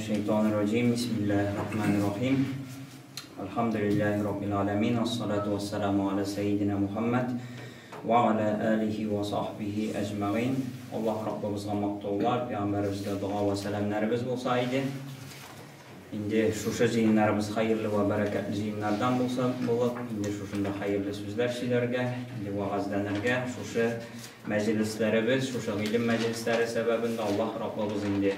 минәш-шәйтанир-раҗим. Бисмиллаһир-рахманир-рахим. Әлхәмдүлиллаһи раббил аламин. Ассалату вассаламу аля сәййидина Мухаммад ва аля алихи ва сахбихи әҗмәгыйн. Аллаһ Раббыбызга мактаулар, пәйгамбәребезгә дога ва сәламнәребез булса иде. Инде шушы җыеннарыбыз хәерле вә бәрәкәтле җыеннардан булса булып, инде шушында хәерле сүзләр сөйләргә, инде вәгазьләнергә, шушы мәҗлесләребез, шушы гыйлем мәҗлесләре сәбәбендә Аллаһ Раббыбыз инде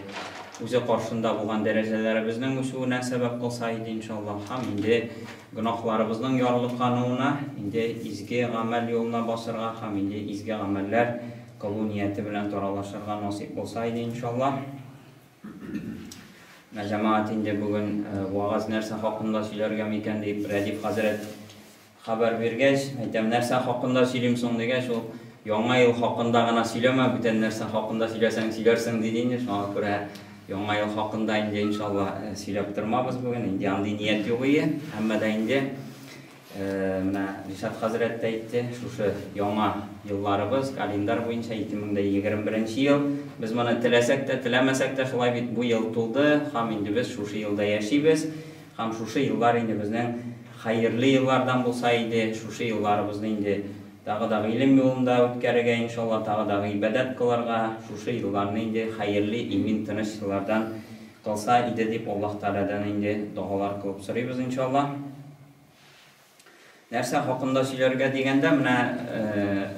үзе каршында булган дәрәҗәләребезнең үсүенә сәбәп кылса иде, иншаллаһ, һәм инде гөнаһларыбызның ярлыкануына, инде изге гамәл юлына басырга һәм инде изге гамәлләр кылу нияте белән таралашырга насыйп булса иде, иншаллаһ. Менә җәмәгать инде бүген вагаз нәрсә хакында сөйләргә микән дип Рәдиф хәзрәт хәбәр биргәч, әйтәм, нәрсә хакында сөйлим соң дигәч, ул Яңа ел хакында гына сөйләмә, бүтән нәрсә хакында сөйләсәң сөйләрсең диде инде. Шуңа күрә Яңа ел хакында инде иншалла сөйләп тормабыз бүген. Инде андый ният юк ие. Әмма дә инде Менә Ришат хәзрәт тә әйтте, шушы яңа елларыбыз, календарь буенча 2021 ел. Без моны теләсәк тә, теләмәсәк тә шулай бит, бу ел тулды һәм инде без шушы елда яшибез. Һәм шушы еллар инде безнең хәерле еллардан булса иде, шушы елларыбызны инде тагы да гыйлем юлында үткәрергә, иншалла, тагы да гыйбадәт кылырга, шушы елларны инде хәерле, имин, тыныч еллардан кылса иде дип Аллаһ Тәгаләдән инде догалар кылып сорыйбыз, иншалла. Нәрсә хакында сөйләргә дигәндә, менә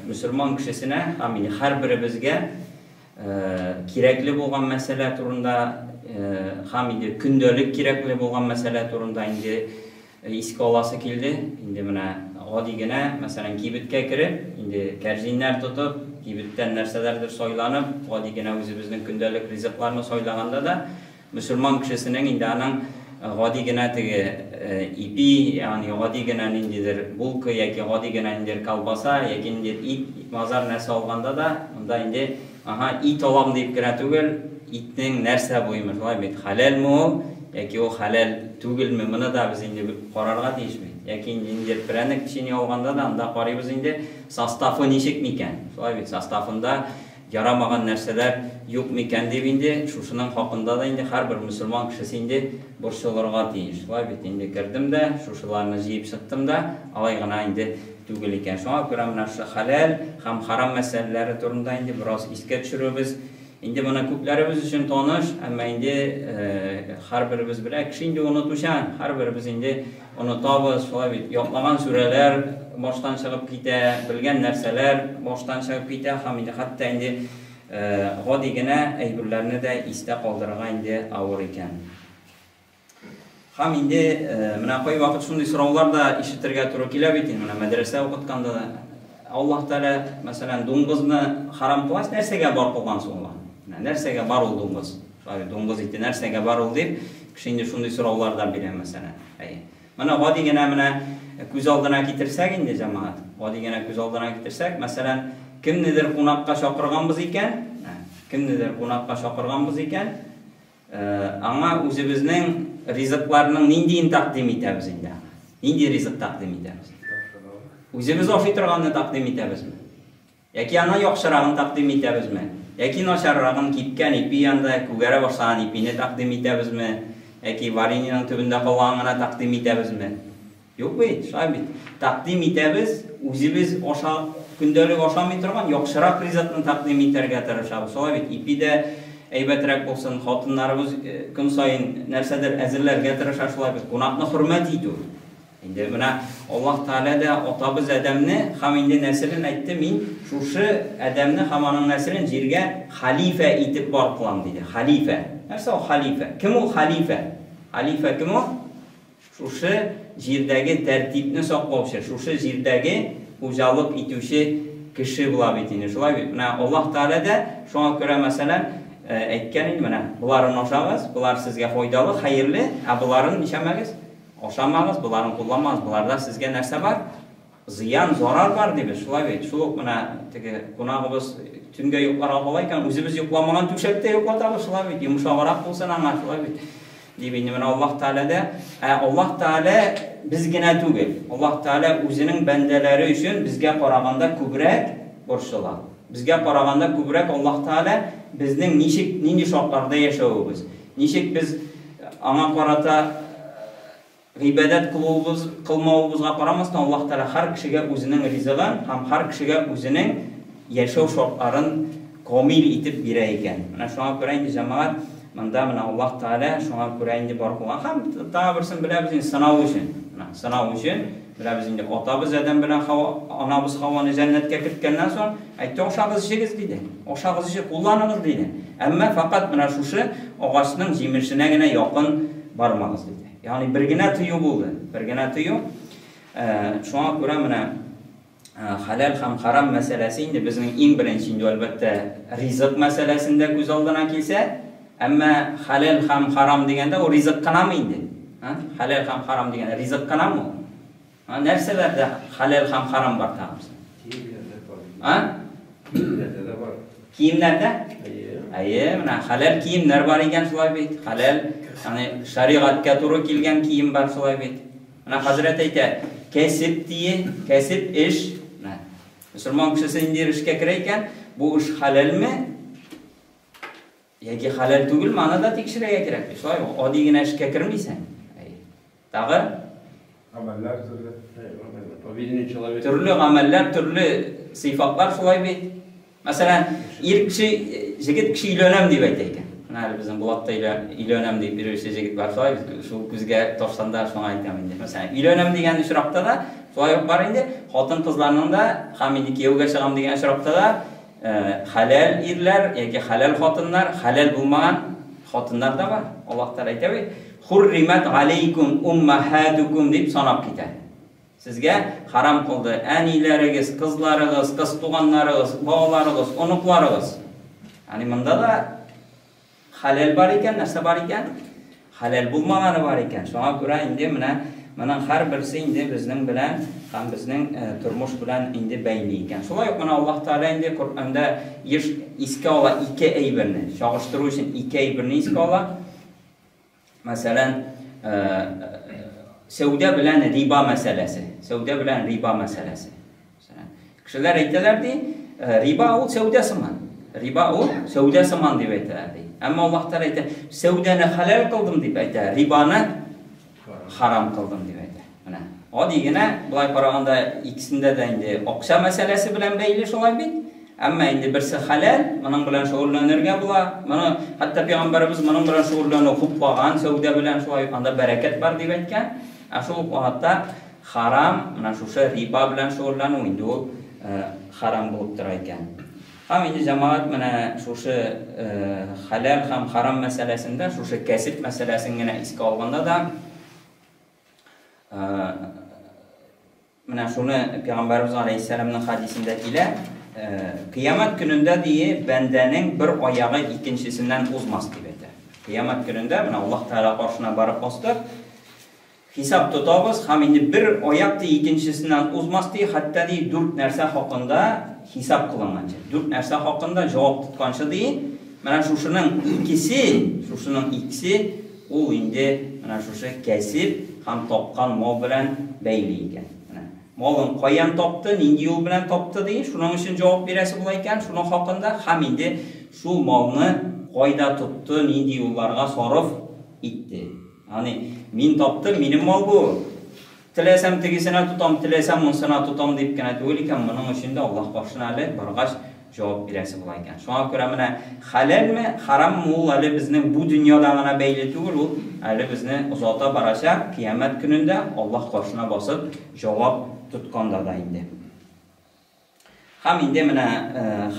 мөселман кешесенә һәм инде һәрберебезгә кирәкле булган мәсьәлә турында һәм инде көндәлек кирәкле булган мәсьәлә турында инде искә аласы килде. Инде менә гади генә, мәсәлән, кибеткә кереп, инде кәрзиннәр тотып, кибеттән нәрсәләрдер сайланып, гади генә үзебезнең көндәлек ризыкларны сайлаганда да, Мөселман кешесенең инде аның гади генә теге ипи, ягъни гади генә ниндидер булка яки гади генә ниндидер колбаса яки ниндидер ит, мазар нәрсә алганда да, монда инде, аһа, ит алам дип кенә түгел, итнең нәрсә бу имеш, шулай бит, хәләлме ул яки ул хәләл түгелме, моны да без инде карарга тиеш бит. Яки инде ниндидер прәннек, печенье алганда да, анда карыйбыз инде, составы ничек микән, шулай бит, составында Ярамаган нәрсәләр юк микән дип инде, шушының хакында да инде һәрбер мөселман кешесе инде борчылырга тиеш. Шулай бит инде, кердем дә, шушыларны җыеп чыктым да, алай гына инде түгел икән. Шуңа күрә менә шушы хәләл һәм харам мәсьәләләре турында инде бераз искә төшерүебез. Инде моны күпләребез өчен таныш, әмма инде һәрберебез белә, кеше инде онытучан, һәрберебез инде Онытабыз, шулай бит, ятлаган сүрәләр баштан чыгып китә, белгән нәрсәләр баштан чыгып китә һәм инде хәтта инде гади генә әйберләрне дә истә калдырырга инде авыр икән. Һәм инде менә кайвакыт шундый сораулар да ишетергә туры килә бит инде, менә мәдрәсә укытканда да. Аллаһ Тәгалә, мәсәлән, дуңгызны харам кылгач, нәрсәгә бар кылган соң ул аны? Менә нәрсәгә бар ул дуңгыз? Шулай бит, дуңгыз ите нәрсәгә бар ул дип, кеше инде шундый сораулар да бирә, мәсәлән. Әйе. Моны гади генә менә күз алдына китерсәк инде, җәмәгать, гади генә күз алдына китерсәк, мәсәлән, кемнедер кунакка чакырганбыз икән, кемнедер кунакка чакырганбыз икән, аңа үзебезнең ризыкларның ниндиен тәкъдим итәбез инде аңа? Нинди ризык тәкъдим итәбез? Үзебез ашый торганны тәкъдим итәбезме? Яки ана яхшырагын тәкъдим итәбезме? Яки начаррагын, кипкән ипи янда күгәрә башлаган ипине тәкъдим итәбезме? Яки вареньеның төбендә калган гына тәкъдим итәбезме? Юк бит, шулай бит. Тәкъдим итәбез, үзебез аша, көндәлек ашамый торган яхшырак ризыкны тәкъдим итәргә тырышабыз. Шулай бит, ипи дә әйбәтрәк булсын, хатыннарыбыз көн саен нәрсәдер әзерләргә тырыша, шулай бит. Кунакны хөрмәт итү. Инде менә Аллаһ Тәгалә дә атабыз Адәмне һәм инде нәселен әйтте, мин шушы Адәмне һәм аның нәселен җиргә халифә итеп бар кылам, диде. Халифә. Нәрсә ул халифә? Кем ул халифә? Халифә кем ул? Шушы җирдәге тәртипне саклаучы, шушы җирдәге хуҗалык итүче кеше була бит инде. Шулай бит? Менә Аллаһ Тәгалә дә шуңа күрә, мәсәлән, әйткән инде, менә боларын ашагыз, болар сезгә файдалы, хәерле, ә боларын ничәмәгез? Ашамагыз, боларын кулланмагыз, боларда сезгә нәрсә бар? Зыян, зарар бар дибез, шулай бит? Шул ук менә теге кунагыбыз төнгә йокларга кала икән, үзебез йокламаган түшәктә йоклатабыз, шулай бит? Йомшаграк булсын аңа, шулай бит? Дип инде менә Аллаһ Тәгалә дә, ә Аллаһ Тәгалә без генә түгел, Аллаһ Тәгалә үзенең бәндәләре өчен безгә караганда күбрәк борчыла. Безгә караганда күбрәк Аллаһ Тәгалә безнең ничек, нинди шартларда яшәвебез, ничек без аңа карата гыйбадәт кылуыбыз, кылмавыбызга карамастан, Аллаһ Тәгалә һәр кешегә үзенең ризыгын һәм һәр кешегә үзенең яшәү шартларын камил итеп бирә икән. Менә шуңа күрә инде җәмәгать монда менә Аллаһ Тәгалә шуңа күрә инде бар кылган. Һәм тагы берсен беләбез инде сынау өчен. Менә сынау өчен беләбез инде атабыз Адәм белән Хава, анабыз Хаваны җәннәткә керткәннән соң, әйтте, ашагыз, эчегез диде. Ашагыз, эчегез, кулланыгыз диде. Әмма фәкать менә шушы агачның җимешенә генә якын бармагыз диде. Ягъни бер генә тыю булды, бер генә тыю. Шуңа күрә менә хәләл һәм харам мәсьәләсе инде безнең иң беренче инде әлбәттә ризык мәсьәләсендә күз алдына килсә, әмма хәләл һәм харам дигәндә ул ризык кынамы инде? Хәләл һәм харам дигәндә ризык кынамы ул? Нәрсәләрдә хәләл һәм харам бар тагын? Киемнәрдә бар. А? Киемнәрдә дә бар. Киемнәрдә? Әйе. Әйе, менә хәләл киемнәр бар икән шулай бит. Хәләл, ягъни шәригатькә туры килгән кием бар шулай бит. Менә хәзрәт әйтә, кәсеп дие, кәсеп эш. Менә мөселман кешесе нинди эшкә керә икән, бу эш хәләлме яки хәләл түгелме, аны да тикшерергә кирәк. Шулай ук гади генә эшкә кермисең. Әйе. Тагы Гамәлләр төрле. Поведение человека. Төрле гамәлләр, төрле сыйфатлар шулай бит. Мәсәлән, ир кеше, җегет кеше өйләнәм дип әйтә икән. Менә әле безнең Булатта өйләнәм дип йөрүче җегет бар шулай, шул күзгә ташланда шуңа әйтәм инде. Мәсәлән, өйләнәм дигән очракта да шулай ук бар инде, хатын-кызларның да һәм инде кияүгә чыгам дигән очракта да хәләл ирләр яки хәләл хатыннар, хәләл булмаган хатыннар да бар. Аллаһ Тәгалә әйтә бит, хурримат алейкум уммахатукум дип санап китә. Сезгә харам кылды әниләрегез, кызларыгыз, кыз туганнарыгыз, балаларыгыз, оныкларыгыз. Ягъни монда да хәләл бар икән, нәрсә бар икән? Хәләл булмаганы бар икән. Шуңа күрә инде менә моның һәрберсе инде безнең белән һәм безнең тормыш белән инде бәйле икән. Шулай ук менә Аллаһ Тәгалә инде Коръәндә еш искә ала ике әйберне, чагыштыру өчен ике әйберне искә ала. Мәсәлән, сәүдә белән риба мәсьәләсе. Сәүдә белән риба мәсьәләсе. Мәсәлән, кешеләр әйтәләр ди, риба ул сәүдә сыман. Риба ул сәүдә сыман дип әйтәләр ди. Әмма Аллаһ Тәгалә әйтә, сәүдәне хәләл кылдым дип әйтә, рибаны харам кылдым дип әйтә. Менә гади генә болай караганда икесендә дә инде акча мәсьәләсе белән бәйле шулай бит. Әмма инде берсе хәләл, моның белән шөгыльләнергә була. Моны хәтта пәйгамбәребез моның белән шөгыльләнү хуплаган, сәүдә белән шулай анда бәрәкәт бар дип әйткән. Ә шул ук вакытта харам, менә шушы риба белән шөгыльләнү инде ул харам булып тора икән. Һәм инде җәмәгать менә шушы хәләл һәм харам мәсьәләсендә, шушы кәсеп мәсьәләсен генә искә алганда да, менә шуны Пәйгамбәребез алейһиссәламның хәдисендә килә, кыямәт көнендә дие бәндәнең бер аягы икенчесеннән узмас дип әйтә. Кыямәт көнендә менә Аллаһ Тәгалә каршына барып бастык, хисап тотабыз һәм инде бер аяк ди икенчесеннән узмас ди, хәтта ди дүрт нәрсә хакында хисап кылынганчы, дүрт нәрсә хакында җавап тотканчы ди, менә шушының икесе, шушының икесе ул инде менә шушы кәсеп һәм тапкан мал белән бәйле икән. Менә малын каян тапты, нинди юл белән тапты ди, шуның өчен җавап бирәсе була икән, шуның хакында һәм инде шул малны кайда тотты, нинди юлларга сарыф итте. Ягъни мин таптым, минем мал бу. Теләсәм тегесенә тотам, теләсәм монсына тотам дип кенә түгел икән, моның өчен дә Аллаһ каршына әле баргач җавап бирәсе була икән. Шуңа күрә менә хәләлме, хараммы ул әле безнең бу дөньяда гына бәйле түгел, ул әле безне озата барачак, кыямәт көнендә Аллаһ каршына басып җавап тотканда да инде. Һәм инде менә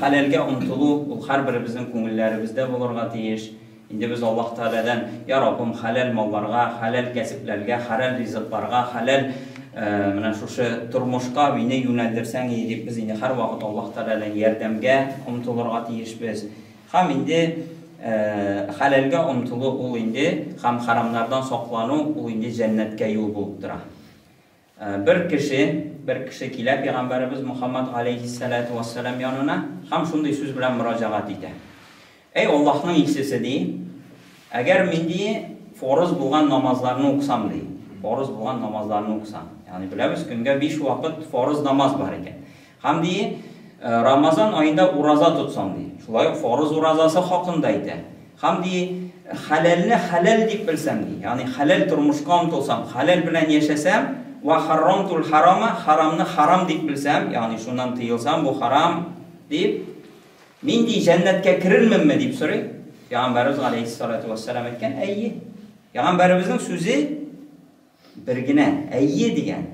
хәләлгә омтылу ул һәрберебезнең күңелләребездә булырга тиеш. Инде без Аллаһ Тәгаләдән, Я Раббым, хәләл малларга, хәләл кәсепләргә, хәләл ризыкларга, хәләл менә шушы тормышка мине юнәлдерсәң иде дип без инде һәрвакыт Аллаһ Тәгаләдән ярдәмгә омтылырга тиешбез. Һәм инде хәләлгә омтылу ул инде һәм харамнардан саклану ул инде җәннәткә юл булып тора. Бер кеше, бер кеше килә пәйгамбәребез Мухаммад галәйһиссәләтү вәссәлам янына һәм шундый сүз белән мөрәҗәгать итә. Әй Аллаһның илчесе, ди, әгәр мин, ди, фарыз булган намазларны укысам, ди, фарыз булган намазларны укысам. Ягъни беләбез, көнгә 5 вакыт фарыз намаз бар икән. Һәм ди, Рамазан аенда ураза тотсам, ди. Шулай ук фарыз уразасы хакында әйтә. Һәм ди, хәләлне хәләл дип белсәм, ди, ягъни хәләл тормышка омтылсам, хәләл белән яшәсәм, вә харрамтул харама, харамны харам дип белсәм, ягъни шуннан тыелсам, бу харам дип, мин, ди, җәннәткә керерменме, дип сорый. Пәйгамбәребез галәйһиссалату вәссәлам әйткән, әйе. Пәйгамбәребезнең сүзе бер генә, әйе дигән.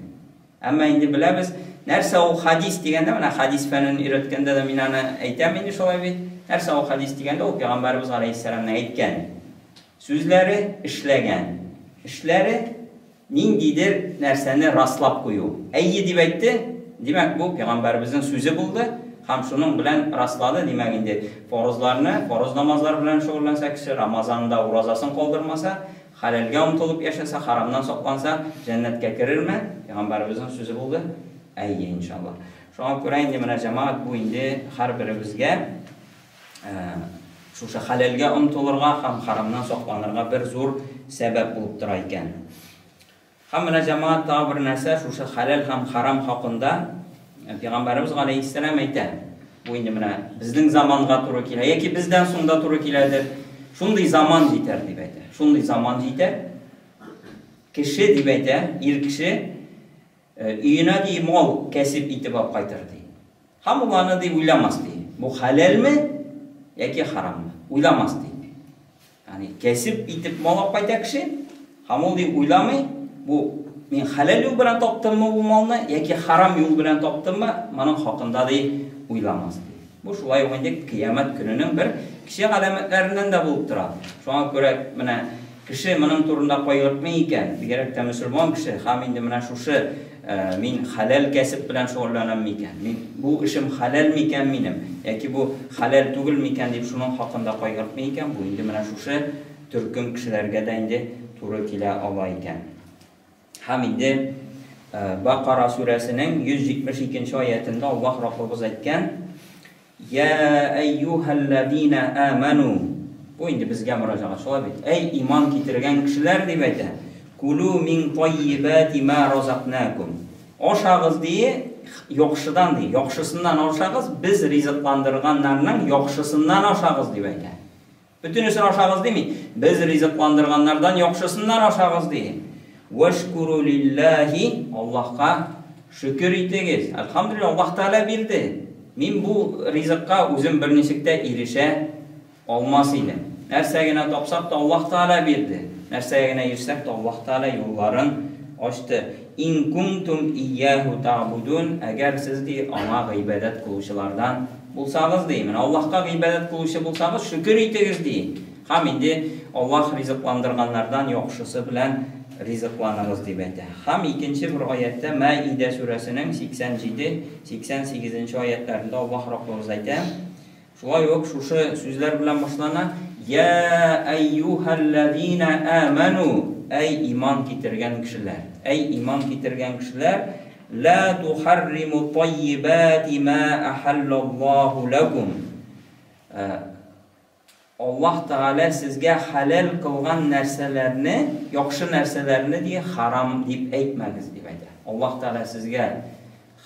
Әмма инде беләбез, нәрсә ул хадис дигәндә, менә хадис фәнен өйрәткәндә дә мин аны әйтәм инде шулай бит. Нәрсә ул хадис дигәндә, ул Пәйгамбәребез галәйһиссәламнең әйткән сүзләре, эшләгән эшләре, ниндидер нәрсәне раслап кую. Әйе дип әйтте, димәк, бу Пәйгамбәребезнең сүзе булды һәм шуның белән раслады, димәк инде фарызларны, фарыз намазлар белән шөгыльләнсә кеше, Рамазанда уразасын калдырмаса, Хәләлгә омтылып яшәсә, харамнан сакланса, җәннәткә керерме? Пәйгамбәребезнең сүзе булды, Әйе, иншалла. Шуңа күрә инде менә җәмәгать бу инде һәрберебезгә шушы хәләлгә омтылырга һәм харамнан сакланырга бер зур сәбәп булып тора икән. Һәм менә, җәмәгать, тагы бер нәрсә, шушы хәләл һәм хәрам хакында Пәйгамбәребез галәйһиссәлам әйтә. Бу инде менә безнең заманга туры килә, яки бездән соң да туры киләдер. Шундый заман җитәр, дип әйтә. Шундый заман җитәр. Кеше, дип әйтә, ир кеше өенә, ди, мал кәсеп итеп алып кайтыр, ди. Һәм ул аны, ди, уйламас, ди. Бу хәләлме яки хараммы? Уйламас, ди. Ягъни кәсеп итеп мал алып кайта кеше, һәм ул, ди, уйламый, бу мин хәләл юл белән таптыммы бу малны яки харам юл белән таптыммы, моның хакында, ди, уйламас, ди. Бу шулай ук инде кыямәт көненең бер кече галәмәтләреннән дә булып тора. Шуңа күрә менә кеше моның турында кайгыртмый икән, бигрәк тә мөселман кеше, һәм инде менә шушы Мин хәләл кәсеп белән шөгыльләнәм микән? Мин бу эшем хәләл микән минем, яки бу хәләл түгел микән дип шуның хакында кайгыртмый икән, бу инде менә шушы төркем кешеләргә дә инде туры килә ала икән. Һәм инде Бакара сүрәсенең 172 нче аятендә Аллаһ Раббыбыз әйткән, Йә әйюһәлләзинә әмәнү. Бу инде безгә мөрәҗәгать, шулай бит? Әй, иман китергән кешеләр, дип әйтә. Кулу мин таййибати ма разакнакум. Ашагыз, ди, яхшыдан, ди, яхшысыннан ашагыз, без ризыкландырганнарның яхшысыннан ашагыз, дип әйтә. Бөтенесен ашагыз дими, без ризыкландырганнардан яхшысыннан ашагыз ди. Вашкуру лиллахи, Аллаһка шөкер итегез. Әлхәмдүлилләһ, Аллаһ Тәгалә бирде. Мин бу ризыкка үзем берничек тә ирешә алмас идем. Нәрсә генә тапсак та Аллаһ Тәгалә бирде. Нәрсәгә генә ирешсәк тә Аллаһ Тәгалә юлларын ачты. Ин кунтум ияһу та'будун, әгәр сез ди аңа гыйбадәт кылучылардан Булсагыз, ди, менә Аллаһка гыйбадәт кылучы булсагыз, шөкер итегез, ди. Һәм инде Аллаһ ризыкландырганнардан яхшысы белән ризыкланыгыз, дип әйтә. Һәм икенче бер аятьтә, Мәидә сүрәсенең 87, 88 нче аятьләрендә Аллаһ Раббыбыз әйтә, шулай ук шушы сүзләр белән башлана, Йә әйюһәлләзинә әмәнү, әй иман китергән кешеләр, әй иман китергән кешеләр, Лә тухарриму таййибати ма ахаллаллаһу ләкум. Аллаһ Тәгалә сезгә хәләл кылган нәрсәләрне, яхшы нәрсәләрне ди, харам дип әйтмәгез, дип әйтә. Аллаһ Тәгалә сезгә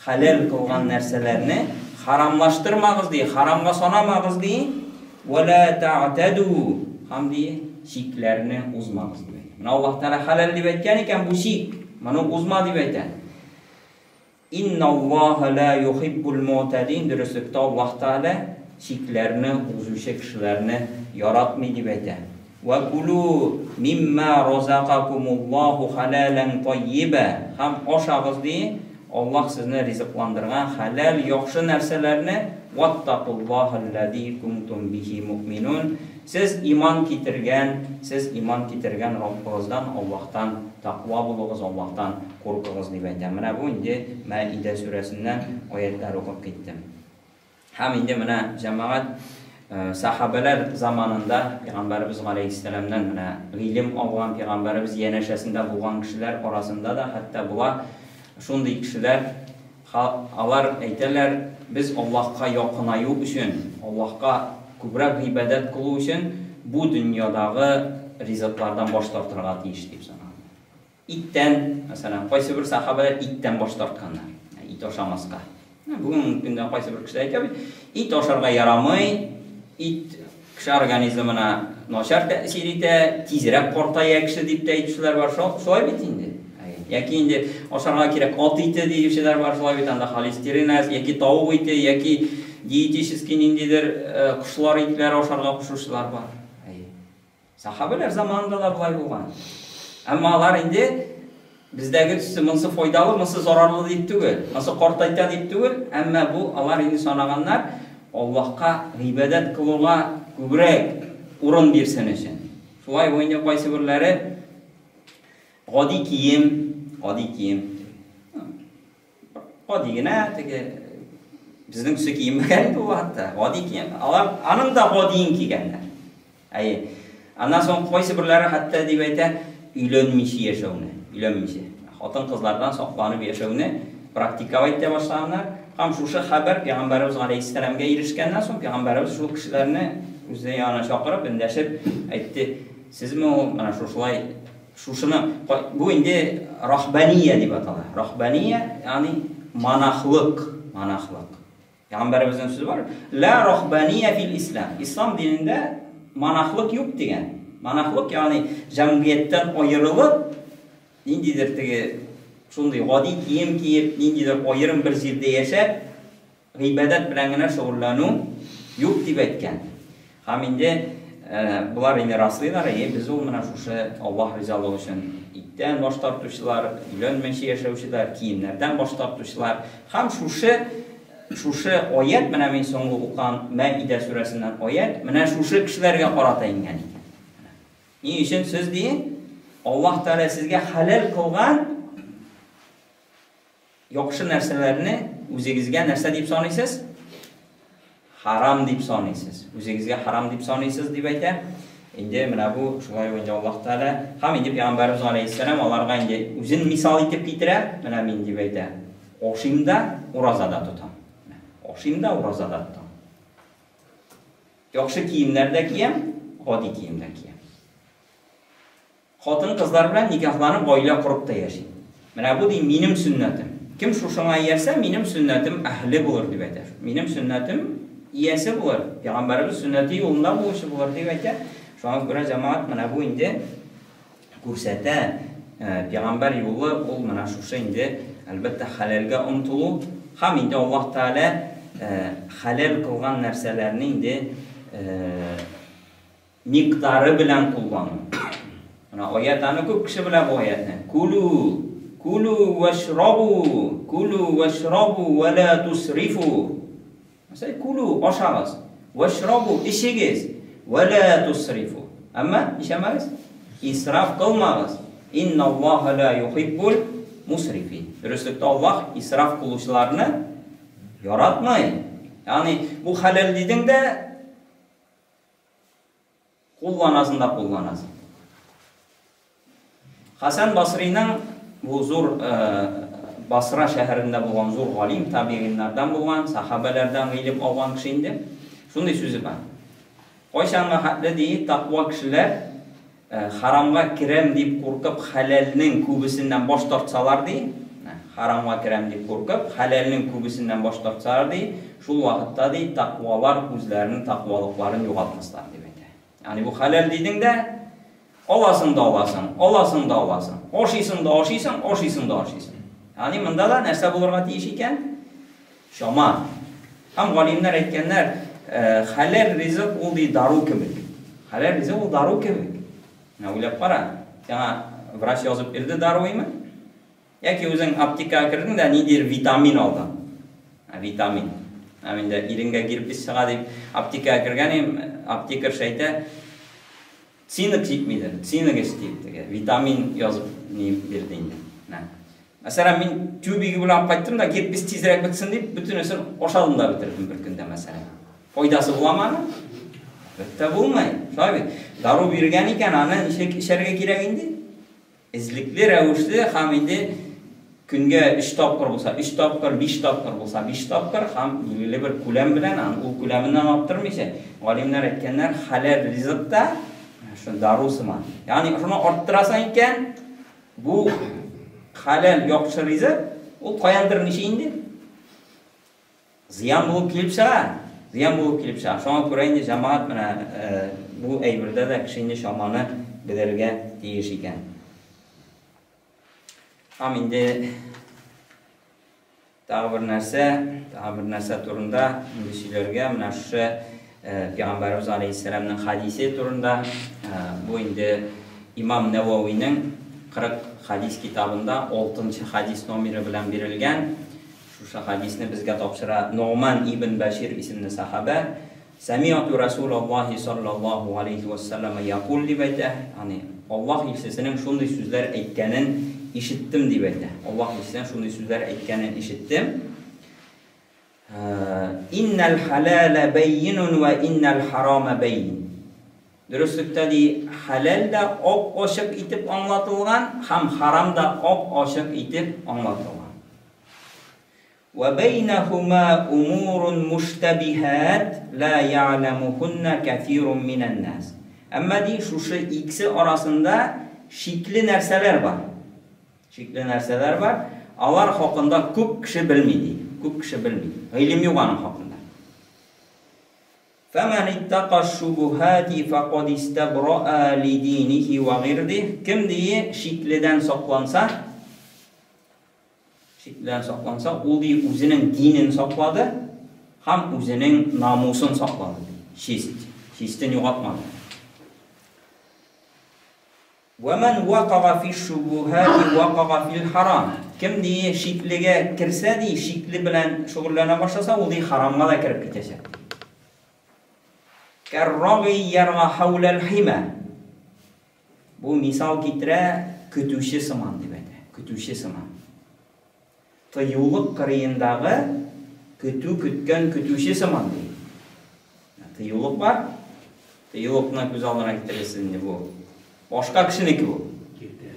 хәләл кылган нәрсәләрне харамлаштырмагыз ди, харамга санамагыз ди. Ва ла та'таду, һәм ди, чикләрне узмагыз, дип әйтә. Менә Аллаһ Тәгалә хәләл дип әйткән икән, бу чик. Моны узма дип әйтә. Инналлаһа ла юхиббул муътадин, дөреслектә Аллаһ Тәгалә чикләрне узучы кешеләрне яратмый дип әйтә. Вә кулу мимма разакакумуллаһу хәләлән таййиба, һәм ашагыз, ди, Аллаһ сезне ризыкландырган хәләл, яхшы нәрсәләрне, ваттакуллаһалләзи кунтум бихи муъминун, сез иман китергән, сез иман китергән Раббыгыздан, Аллаһтан тәкъва булыгыз, Аллаһтан куркыгыз, дип әйтә. Менә бу инде Мәидә сүрәсеннән аятьләр укып киттем. Һәм инде менә, җәмәгать, сәхабәләр заманында Пәйгамбәребез галәйһиссәламнән менә гыйлем алган, Пәйгамбәребез янәшәсендә булган кешеләр арасында да хәтта була шундый кешеләр, алар әйтәләр, без Аллаһка якынаю өчен, Аллаһка күбрәк гыйбадәт кылу өчен бу дөньядагы ризыклардан баш тартырга тиеш дип саналар. Иттән, мәсәлән, кайсыбер сәхабәләр иттән баш тартканнар. Ит ашамаска. Бүгенге көндә кайсыбер кешеләр әйтә бит, ит ашарга ярамый, ит Кеше организмына начар тәэсир итә, тизрәк картая кеше дип тә әйтүчеләр бар. Шулай бит инде. Яки инде ашарга кирәк ат ите диючеләр бар, шулай бит, анда холестерин әз, яки тавык ите, яки диетический ниндидер кошлар итләре ашарга кушучылар бар. Сахабәләр заманында да болай булган. Әмма алар инде бездәге төсле монысы файдалы, монысы зарарлы дип түгел, монысы картайта дип түгел, әмма бу алар инде санаганнар Аллаһка гыйбадәт кылуга күбрәк урын бирсен өчен. Шулай бу инде кайсы берләре гади кием, гади кием. Гади генә теге безнең төсле киенмәгән инде ул вакытта. Гади кием. Алар аның да гадиен кигәннәр. Әйе. Аннан соң кайсы берләре хәтта дип әйтә, өйләнмичә яшәүне, өйләнмичә. Хатын-кызлардан сакланып яшәүне практиковать итә башлаганнар. Һәм шушы хәбәр Пәйгамбәребез галәйһиссәламгә ирешкәннән соң, Пәйгамбәребез шул кешеләрне үзе янына чакырып, эндәшеп әйтте, Сезме ул менә шушылай Шушыны, бу инде рахбания дип атала. Рахбания, ягъни монахлык, монахлык. Пәйгамбәребезнең сүзе бар, ла рахбания фил ислам. Ислам динендә монахлык юк дигән. Монахлык, ягъни җәмгыятьтән аерылып, ниндидер теге шундый гади кием киеп, ниндидер аерым бер җирдә яшәп, Гыйбадәт белән генә шөгыльләнү юк дип әйткән. Һәм инде болар инде раслыйлар, әйе, без ул менә шушы Аллаһ ризалыгы өчен иттән баш тартучылар, өйләнмәйчә яшәүчеләр, киемнәрдән баш тартучылар. Һәм шушы шушы аять, менә мин соңгы укыган Мәидә сүрәсеннән аять, менә шушы кешеләргә карата иңгән икән. Ни өчен сез ди, Аллаһ Тәгалә сезгә хәләл кылган Яхшы нәрсәләрне үзегезгә нәрсә дип саныйсыз? Харам дип саныйсыз. Үзегезгә харам дип саныйсыз дип әйтә. Инде менә бу шулай ук инде Аллаһ Тәгалә һәм инде Пәйгамбәребез галәйһиссәлам аларга инде үзен мисал итеп китерә. Менә мин дип әйтә. Ашыйм да, ураза да тотам. Ашыйм да, ураза да тотам. Яхшы киемнәр дә киям, гади кием дә киям. Хатын-кызлар белән никахланып гаилә корып та яши. Менә бу, ди, минем сөннәтем. Кем шушыңа иярсә, минем сөннәтем әһле булыр, дип әйтә. Минем сөннәтем иясе булыр, пәйгамбәребез сөннәте юлында булучы булыр, дип әйтә. Шуңа күрә, җәмәгать, менә бу инде күрсәтә, пәйгамбәр юлы ул менә шушы инде, әлбәттә, хәләлгә омтылу һәм инде Аллаһ Тәгалә хәләл кылган нәрсәләрне инде Микъдары белән куллану. Менә аять, аны күп кеше белә бу аятьне. Кулу, кулу вашрабу, кулу вашрабу ва ла тусрифу. Мәсәлән, кулу ашагыз, вашрабу эчегез, ва ла тусрифу. Әмма нишләмәгез? Исраф кылмагыз. Инналлаһа ла юхиббул мусрифин. Дөреслектә Аллаһ исраф кылучыларны яратмый. Ягъни бу хәләл дидең дә, Кулланасың да кулланасың. Хәсән Басриның бу зур Басра шәһәрендә булган зур галим, табигыйннардан булган, сахабәләрдән гыйлем алган кеше инде. Шундый сүзе бар. Кайчанга хәтле ди, таква кешеләр Харамга керәм дип куркып, хәләлнең күбесеннән баш тартсалар, ди, харамга керәм дип куркып, хәләлнең күбесеннән баш тартсалар, ди, шул вакытта, ди, тәкъвалар үзләренең тәкъвалыкларын югалтмаслар, дип әйтә. Ягъни бу хәләл дидең дә, аласың да аласың, аласың да аласың, ашыйсың да ашыйсың, ашыйсың да ашыйсың. Ягъни монда да нәрсә булырга тиеш икән? Чама. Һәм галимнәр әйткәннәр, хәләл ризык ул ди дару кебек. Хәләл ризык ул дару кебек. Менә уйлап кара, сиңа врач язып бирде даруймы? Яки үзең аптекага кердең дә ниндидер витамин алдың. Витамин. Ә мин дә иренгә герпес чыга дип аптекага кергән идем, аптекарша әйтә, цинк җитмидер, цинк эч дип теге витамин язып ни бирде инде. Менә. Мәсәлән, мин тюбиге белән алып кайттым да, герпес тизрәк бетсен дип, бөтенесен ашадым да бетердем бер көндә, мәсәлән. Файдасы буламы аның? Әлбәттә булмый. Шулай бит. Дару биргән икән, аны ничек эчәргә кирәк инде? Эзлекле рәвешле һәм инде көнгә өч тапкыр булса, өч тапкыр, биш тапкыр булса, биш тапкыр һәм билгеле бер күләм белән, аны ул күләменнән арттырмыйча, галимнәр әйткәннәр, хәләл ризык та шул дару сыман. Ягъни шуны арттырасың икән, Бу хәләл яхшы ризык, ул каяндыр ничә инде? Зыян булып килеп чыга. Зыян булып килеп чыга. Шуңа күрә инде җәмәгать менә бу әйбердә дә кеше инде чаманы белергә тиеш икән. Һәм инде тагы бер нәрсә, тагы бер нәрсә турында инде сөйләргә, менә шушы Пәйгамбәребез алейһиссәламның хадисе турында, бу инде Имам Нәвәвинең 40 хадис китабында 6 хадис номеры белән бирелгән. Шушы хадисне безгә тапшыра Ногман ибн Бәшир исемле сахабә. Сәмиату Расулаллаһи саллаллаһу алейһи вә сәлләмә якул дип әйтә, ягъни Аллаһ илчесенең шундый сүзләр әйткәнен ишеттем дип әйтә. Аллаһ илчесенең шундый сүзләр әйткәнен ишеттем. Иннәл хәләлә бәйинун вә иннәл харама бәйин. Дөреслектә ди, хәләл дә ап-ачык итеп аңлатылган һәм харам да ап-ачык итеп аңлатылган. Вә бәйнәһүмә умурун муштәбиһәт лә я'ләмүһүннә кәсирун минән-нәс. Әмма, ди, шушы икесе арасында шикле нәрсәләр бар. Шикле нәрсәләр бар. Алар хакында күп кеше белми, ди. Күп кеше белми. Гыйлем юк аның хакында. Фәмән иттака шубуһати факад истәбра'а лидинихи ва гыйрдих. Кем, ди, шикледән сакланса, Шикледән сакланса, ул ди үзенең динен саклады һәм үзенең намусын саклады. Честь, честен югалтмады. Вәмән вакага фи шубухати вакага фил харам. Кем ди шиклегә керсә ди, шикле белән шөгыльләнә башласа, ул ди харамга да кереп китәчәк. Кәррагый ярга хауләл хима. Бу мисал китерә, көтүче сыман дип әйтә. Көтүче сыман. Тыюлык кырыендагы көтү көткән көтүче сыман ди. Тыюлык бар. Тыюлыкны күз алдына китерәсез инде бу. Башка кешенеке бу. Киртә.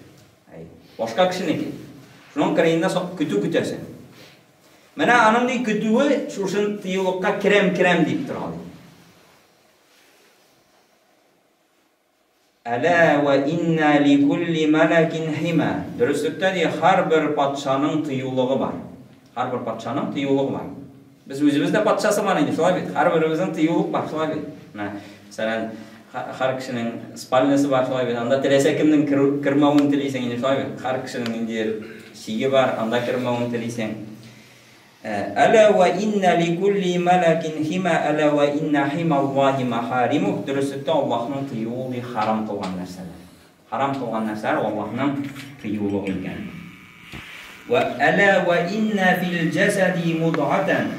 Әй, башка кешенеке. Шуның кырыенда көтү көтәсең. Менә аның ди көтүе шушын тыюлыкка керәм-керәм дип тора ди. Әла вә иннә ликулли мәләкин хима. Дөреслектә, ди, һәрбер патшаның тыюлыгы бар. Һәрбер патшаның тыюлыгы бар. Без үзебез дә патша сыман инде, шулай бит? Һәрберебезнең тыюлык бар, шулай бит? Менә, мәсәлән, һәр кешенең спальнясы бар, шулай бит? Анда теләсә кемнең кермәвен телисең инде, шулай бит? Һәр кешенең ниндидер чиге бар, анда кермәвен телисең. Әла вә иннә ликулли мәләкин хима әла вә иннә хималлаһи махаримух, дөреслектә Аллаһның тыюы ул харам кылган нәрсәләр. Харам кылган нәрсәләр Аллаһның тыюлыгы икән. Вә әла вә иннә фил җәсәди мудгатан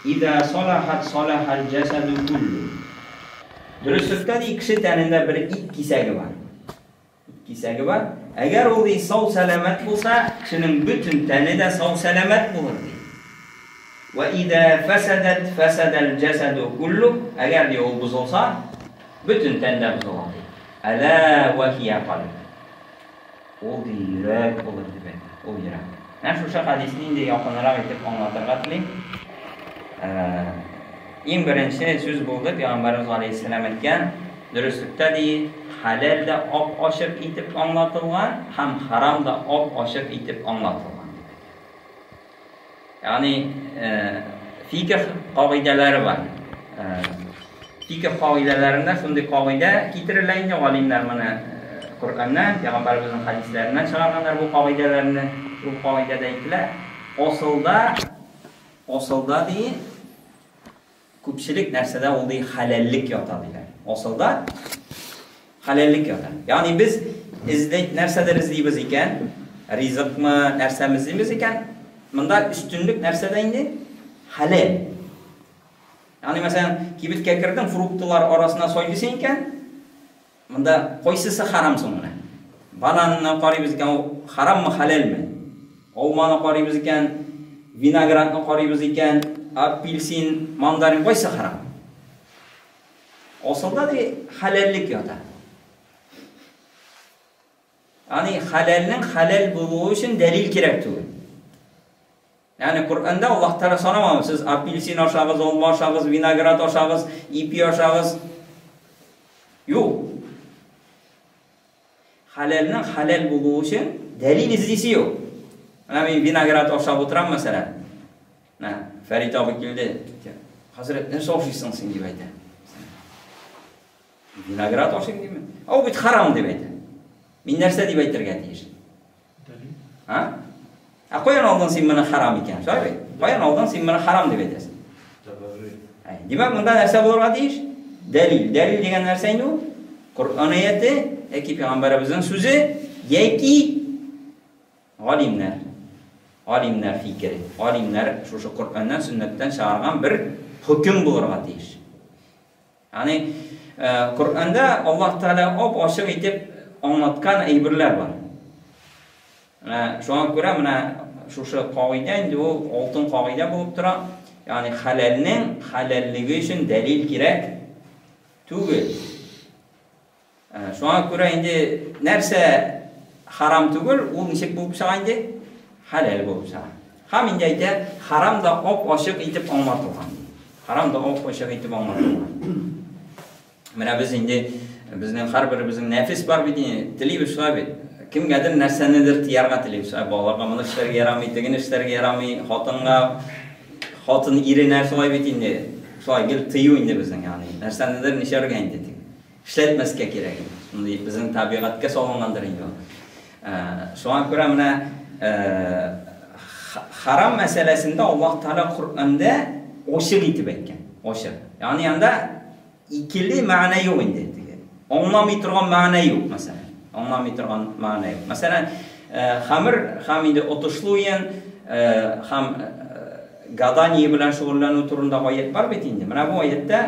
иза салахат салахал җәсәду куллу. Дөреслектә ди кеше тәнендә бер ит кисәге бар. Кисәге бар. Әгәр ул, ди, сау-сәламәт булса, кешенең бөтен тәне дә сау-сәламәт булыр, ди. Вә изә фәсәдәт фәсәдәл җәсәду күллү, әгәр, ди, ул бозылса, бөтен тән дә бозыла, ди. Әлә вә һия кальб. Ул, ди, йөрәк булыр, дип әйтә. Ул йөрәк. Менә шушы хәдисне инде якынрак итеп аңлатырга телим. Иң беренче сүз булды, Пәйгамбәребез галәйһиссәлам әйткән, Дөреслектә, ди, хәләл дә ап-ачык итеп аңлатылган һәм хәрам да ап-ачык итеп аңлатылган, дип әйтә. Ягъни, фикх кагыйдәләре бар. Фикх кагыйдәләрендә шундый кагыйдә китерелә инде, галимнәр моны Коръәннән, Пәйгамбәребезнең хәдисләреннән чыгарганнар бу кагыйдәләрне. Шул кагыйдәдә әйтелә, асылда, асылда, ди, Күпчелек нәрсәдә ул ди хәләллек ята диләр. Асылда хәләллек ята. Ягъни без эзли нәрсәдер эзлибез икән, ризыкмы, нәрсәме эзлибез икән, монда өстенлек нәрсәдә инде? Хәләл. Ягъни мәсәлән, кибеткә кердең, фруктылар арасына сайлыйсың икән, Монда кайсысы харам соң менә? Бананны карыйбыз икән, ул хараммы, хәләлме? Алманы карыйбыз икән, виноградны карыйбыз икән, апельсин, мандарин кайсы харам? Асылда ди хәләллек ята. Ягъни хәләлнең хәләл булуы өчен дәлил кирәк түгел. Ягъни Коръәндә Аллаһ Тәгалә санамаган, сез апельсин ашагыз, алма ашагыз, виноград ашагыз, ипи ашагыз. Юк. Хәләлнең хәләл булуы өчен дәлил эзлисе юк. Менә мин виноград ашап утырам, мәсәлән. Менә Фәрит абый килде. Хәзрәт, нәрсә ашыйсың син дип әйтә. Виноград ашыйм димме? Ә ул бит харам дип әйтә. Мин нәрсә дип әйтергә тиеш? А? Ә каян алдың син моны харам икән? Шулай бит? Каян алдың син моны харам дип әйтәсең? Димәк, монда нәрсә булырга тиеш? Дәлил. Дәлил дигән нәрсә инде ул? Коръән аяте яки пәйгамбәребезнең сүзе яки галимнәр. Галимнәр фикере. Галимнәр шушы Коръәннән, сөннәттән чыгарган бер хөкем булырга тиеш. Ягъни Коръәндә Аллаһ Тәгалә ап-ачык итеп аңлаткан әйберләр бар. Менә шуңа күрә менә шушы кагыйдә инде ул алтын кагыйдә булып тора. Ягъни хәләлнең хәләллеге өчен дәлил кирәк түгел. Шуңа күрә инде нәрсә харам түгел, ул ничек булып чыга инде? Хәләл булып чыга. Һәм инде әйтә, харам да ап-ачык итеп аңлатылган. Харам да ап-ачык итеп аңлатылган. Менә без инде безнең һәрберебезнең нәфес бар бит инде, телибез шулай бит. Кемгәдер нәрсәнедер тыярга телибез. Ә балаларга моны эшләргә ярамый, тегене эшләргә ярамый, хатынга, хатын иренә шулай бит инде. Шулай гел тыю инде безнең, ягъни нәрсәнедер ничәргә инде дип. Эшләтмәскә кирәк инде. Шундый безнең табигатькә салынгандыр инде ул. Шуңа күрә менә харам мәсьәләсендә Аллаһ Тәгалә Коръәндә ачык итеп әйткән. Ачык. Ягъни анда икеле мәгънә юк инде теге. Аңламый торган мәгънә юк, мәсәлән. Аңламый торган мәгънә юк. Мәсәлән, хәмер һәм инде отышлы уен һәм гадание белән шөгыльләнү турында аять бар бит инде. Менә бу аятьтә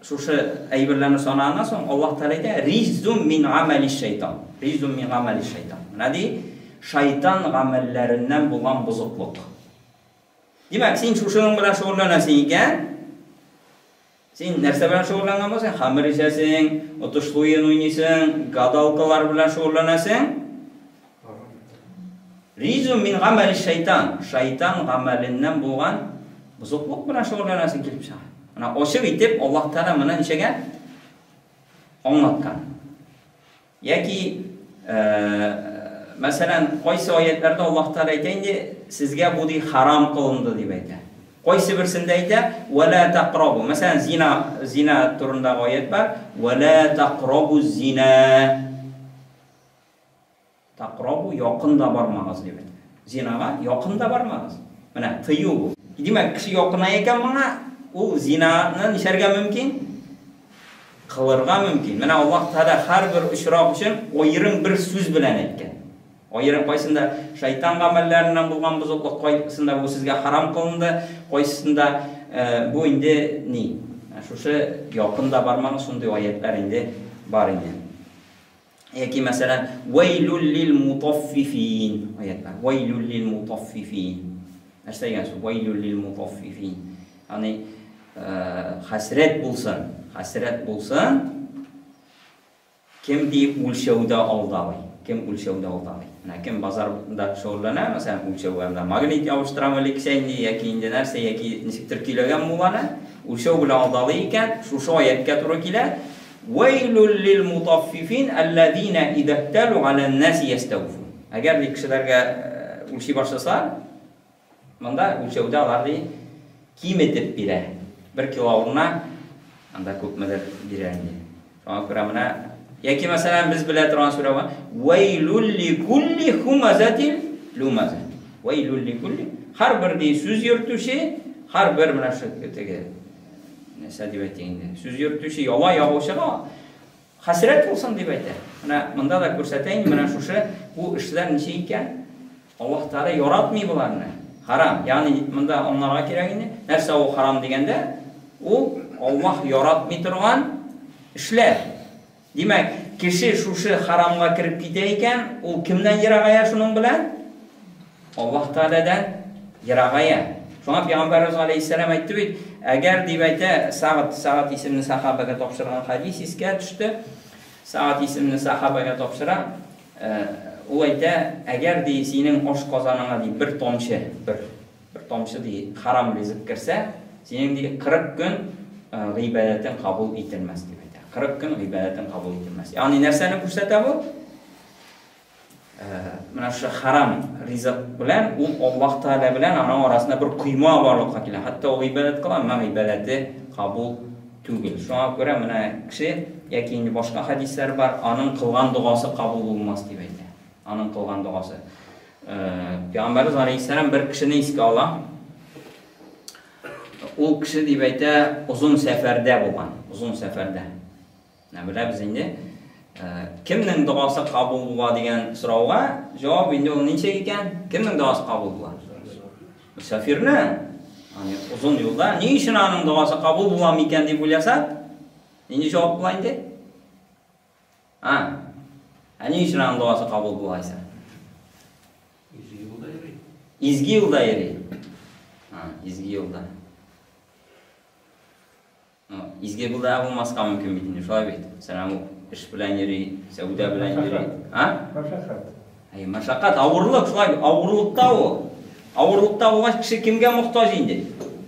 шушы әйберләрне санаганнан соң Аллаһ Тәгалә әйтә, Риҗзум мин гамәли шайтан. Риҗзум мин гамәли шайтан. Менә ди, шайтан гамәлләреннән булган бозыклык. Димәк, син шушының белән шөгыльләнәсең икән, син нәрсә белән шөгыльләнгән булсаң, хәмер эчәсең, отышлы уен уйныйсың, гадалкалар белән шөгыльләнәсең, Риҗзун мин гамәли шайтан, шайтан гамәленнән булган бозыклык белән шөгыльләнәсең килеп чыга. Менә ачык итеп Аллаһ Тәгалә моны ничәгә аңлаткан. Яки, мәсәлән, кайсы аятларда Аллаһ Тәгалә әйтә инде, сезгә бу ди харам кылынды дип әйтә. Кайсы берсендә әйтә, вә лә тәкърабу. Мәсәлән, зина, зина турындагы аят бар, вә лә тәкърабу зина. Такрабу, якын да бармагыз, дип әйтә. Зинага якын да бармагыз. Менә тыю бу. Димәк, кеше якыная икән моңа, ул зинаны нишләргә мөмкин? Кылырга мөмкин. Менә Аллаһ Тәгалә һәрбер очрак өчен аерым бер сүз белән әйткән. Аерым кайсында шайтан гамәлләреннән булган бозыклык, кайсында бу сезгә харам кылынды, кайсында бу инде ни? Шушы якын да бармагыз, шундый аятьләр инде бар инде. Яки мәсәлән, Вәйлүл лил мутаффифин аят бар. Вәйлүл лил мутаффифин. Нәрсә дигән сүз? Вәйлүл лил мутаффифин. Ягъни хәсрәт булсын, хәсрәт булсын. Кем ди үлчәүдә алдалый? Кем үлчәүдә алдалый? Менә кем базарда шөгыльләнә, мәсәлән, үлчәүгә анда магнит ябыштырамы лексә инде, яки инде нәрсә, яки ничектер көйләгән мулланы, үлчәү белән алдалый икән, шушы аятькә туры килә. Вәйлүл лил мутаффифин әлләзинә идәктәлү галән-нәси ястәүфүн. Әгәр ди кешеләргә үлчи башласа, монда үлчәүдә алар ди киметеп бирә. Бер кило урынына анда күпмедер бирә инде. Шуңа күрә менә яки мәсәлән без белә торган сүрә бар. Вәйлүл ликулли хумазатил лумаза. Вәйлүл ликулли һәрбер ди сүз йөртүче, һәрбер менә шу теге нәрсә дип әйтик инде, сүз йөртүче, яла ягучыга хәсрәт булсын дип әйтә. Менә монда да күрсәтә инде, менә шушы бу эшләр ничек икән? Аллаһ Тәгалә яратмый боларны. Харам. Ягъни монда аңларга кирәк инде. Нәрсә ул харам дигәндә? Ул Аллаһ яратмый торган эшләр. Димәк, кеше шушы харамга кереп китә икән, ул кемнән ерагая шуның белән? Аллаһ Тәгаләдән ерагая. Шуңа Пәйгамбәребез галәйһиссәлам әйтте бит, әгәр дип әйтә, Сагд, Сагд исемле сахабәгә тапшырган хәдис искә төште. Сагд исемле сахабәгә тапшыра. Ул әйтә, әгәр ди синең аш казаныңа ди бер тамчы, бер Бер тамчы, ди, харам ризык керсә, синең, ди, 40 көн гыйбадәтең кабул ителмәс, дип әйтә. 40 көн гыйбадәтең кабул ителмәс. Ягъни нәрсәне күрсәтә бу? Менә шушы харам ризык белән ул Аллаһ Тәгалә белән аның арасында бер койма барлыкка килә. Хәтта ул гыйбадәт кыла, әмма гыйбадәте кабул түгел. Шуңа күрә менә кеше яки инде башка хәдисләр бар, аның кылган догасы кабул булмас дип әйтә. Аның кылган догасы. Пәйгамбәрбез алейһиссәлам бер кешене искә ала. Ул кеше дип әйтә, озын сәфәрдә булган, озын сәфәрдә. Менә беләбез инде, кемнең догасы кабул була дигән сорауга җавап инде ул ничек икән? Кемнең догасы кабул була? Мөсафирнең. Ягъни озын юлда ни өчен аның догасы кабул була микән дип уйласак, нинди җавап була инде? А? Ә ни өчен аның догасы кабул була исә? Изге юлда йөри. Изге юлда йөри. А, изге юлда. Ну, изге юлда булмаска мөмкин бит инде, шулай бит. Мәсәлән, ул эш белән йөри, сәүдә белән йөри. А? Мәшәкать. Әй, мәшәкать, авырлык, шулай бит. Авырлыкта ул. Авырлыкта булгач, кеше кемгә мохтаҗ инде?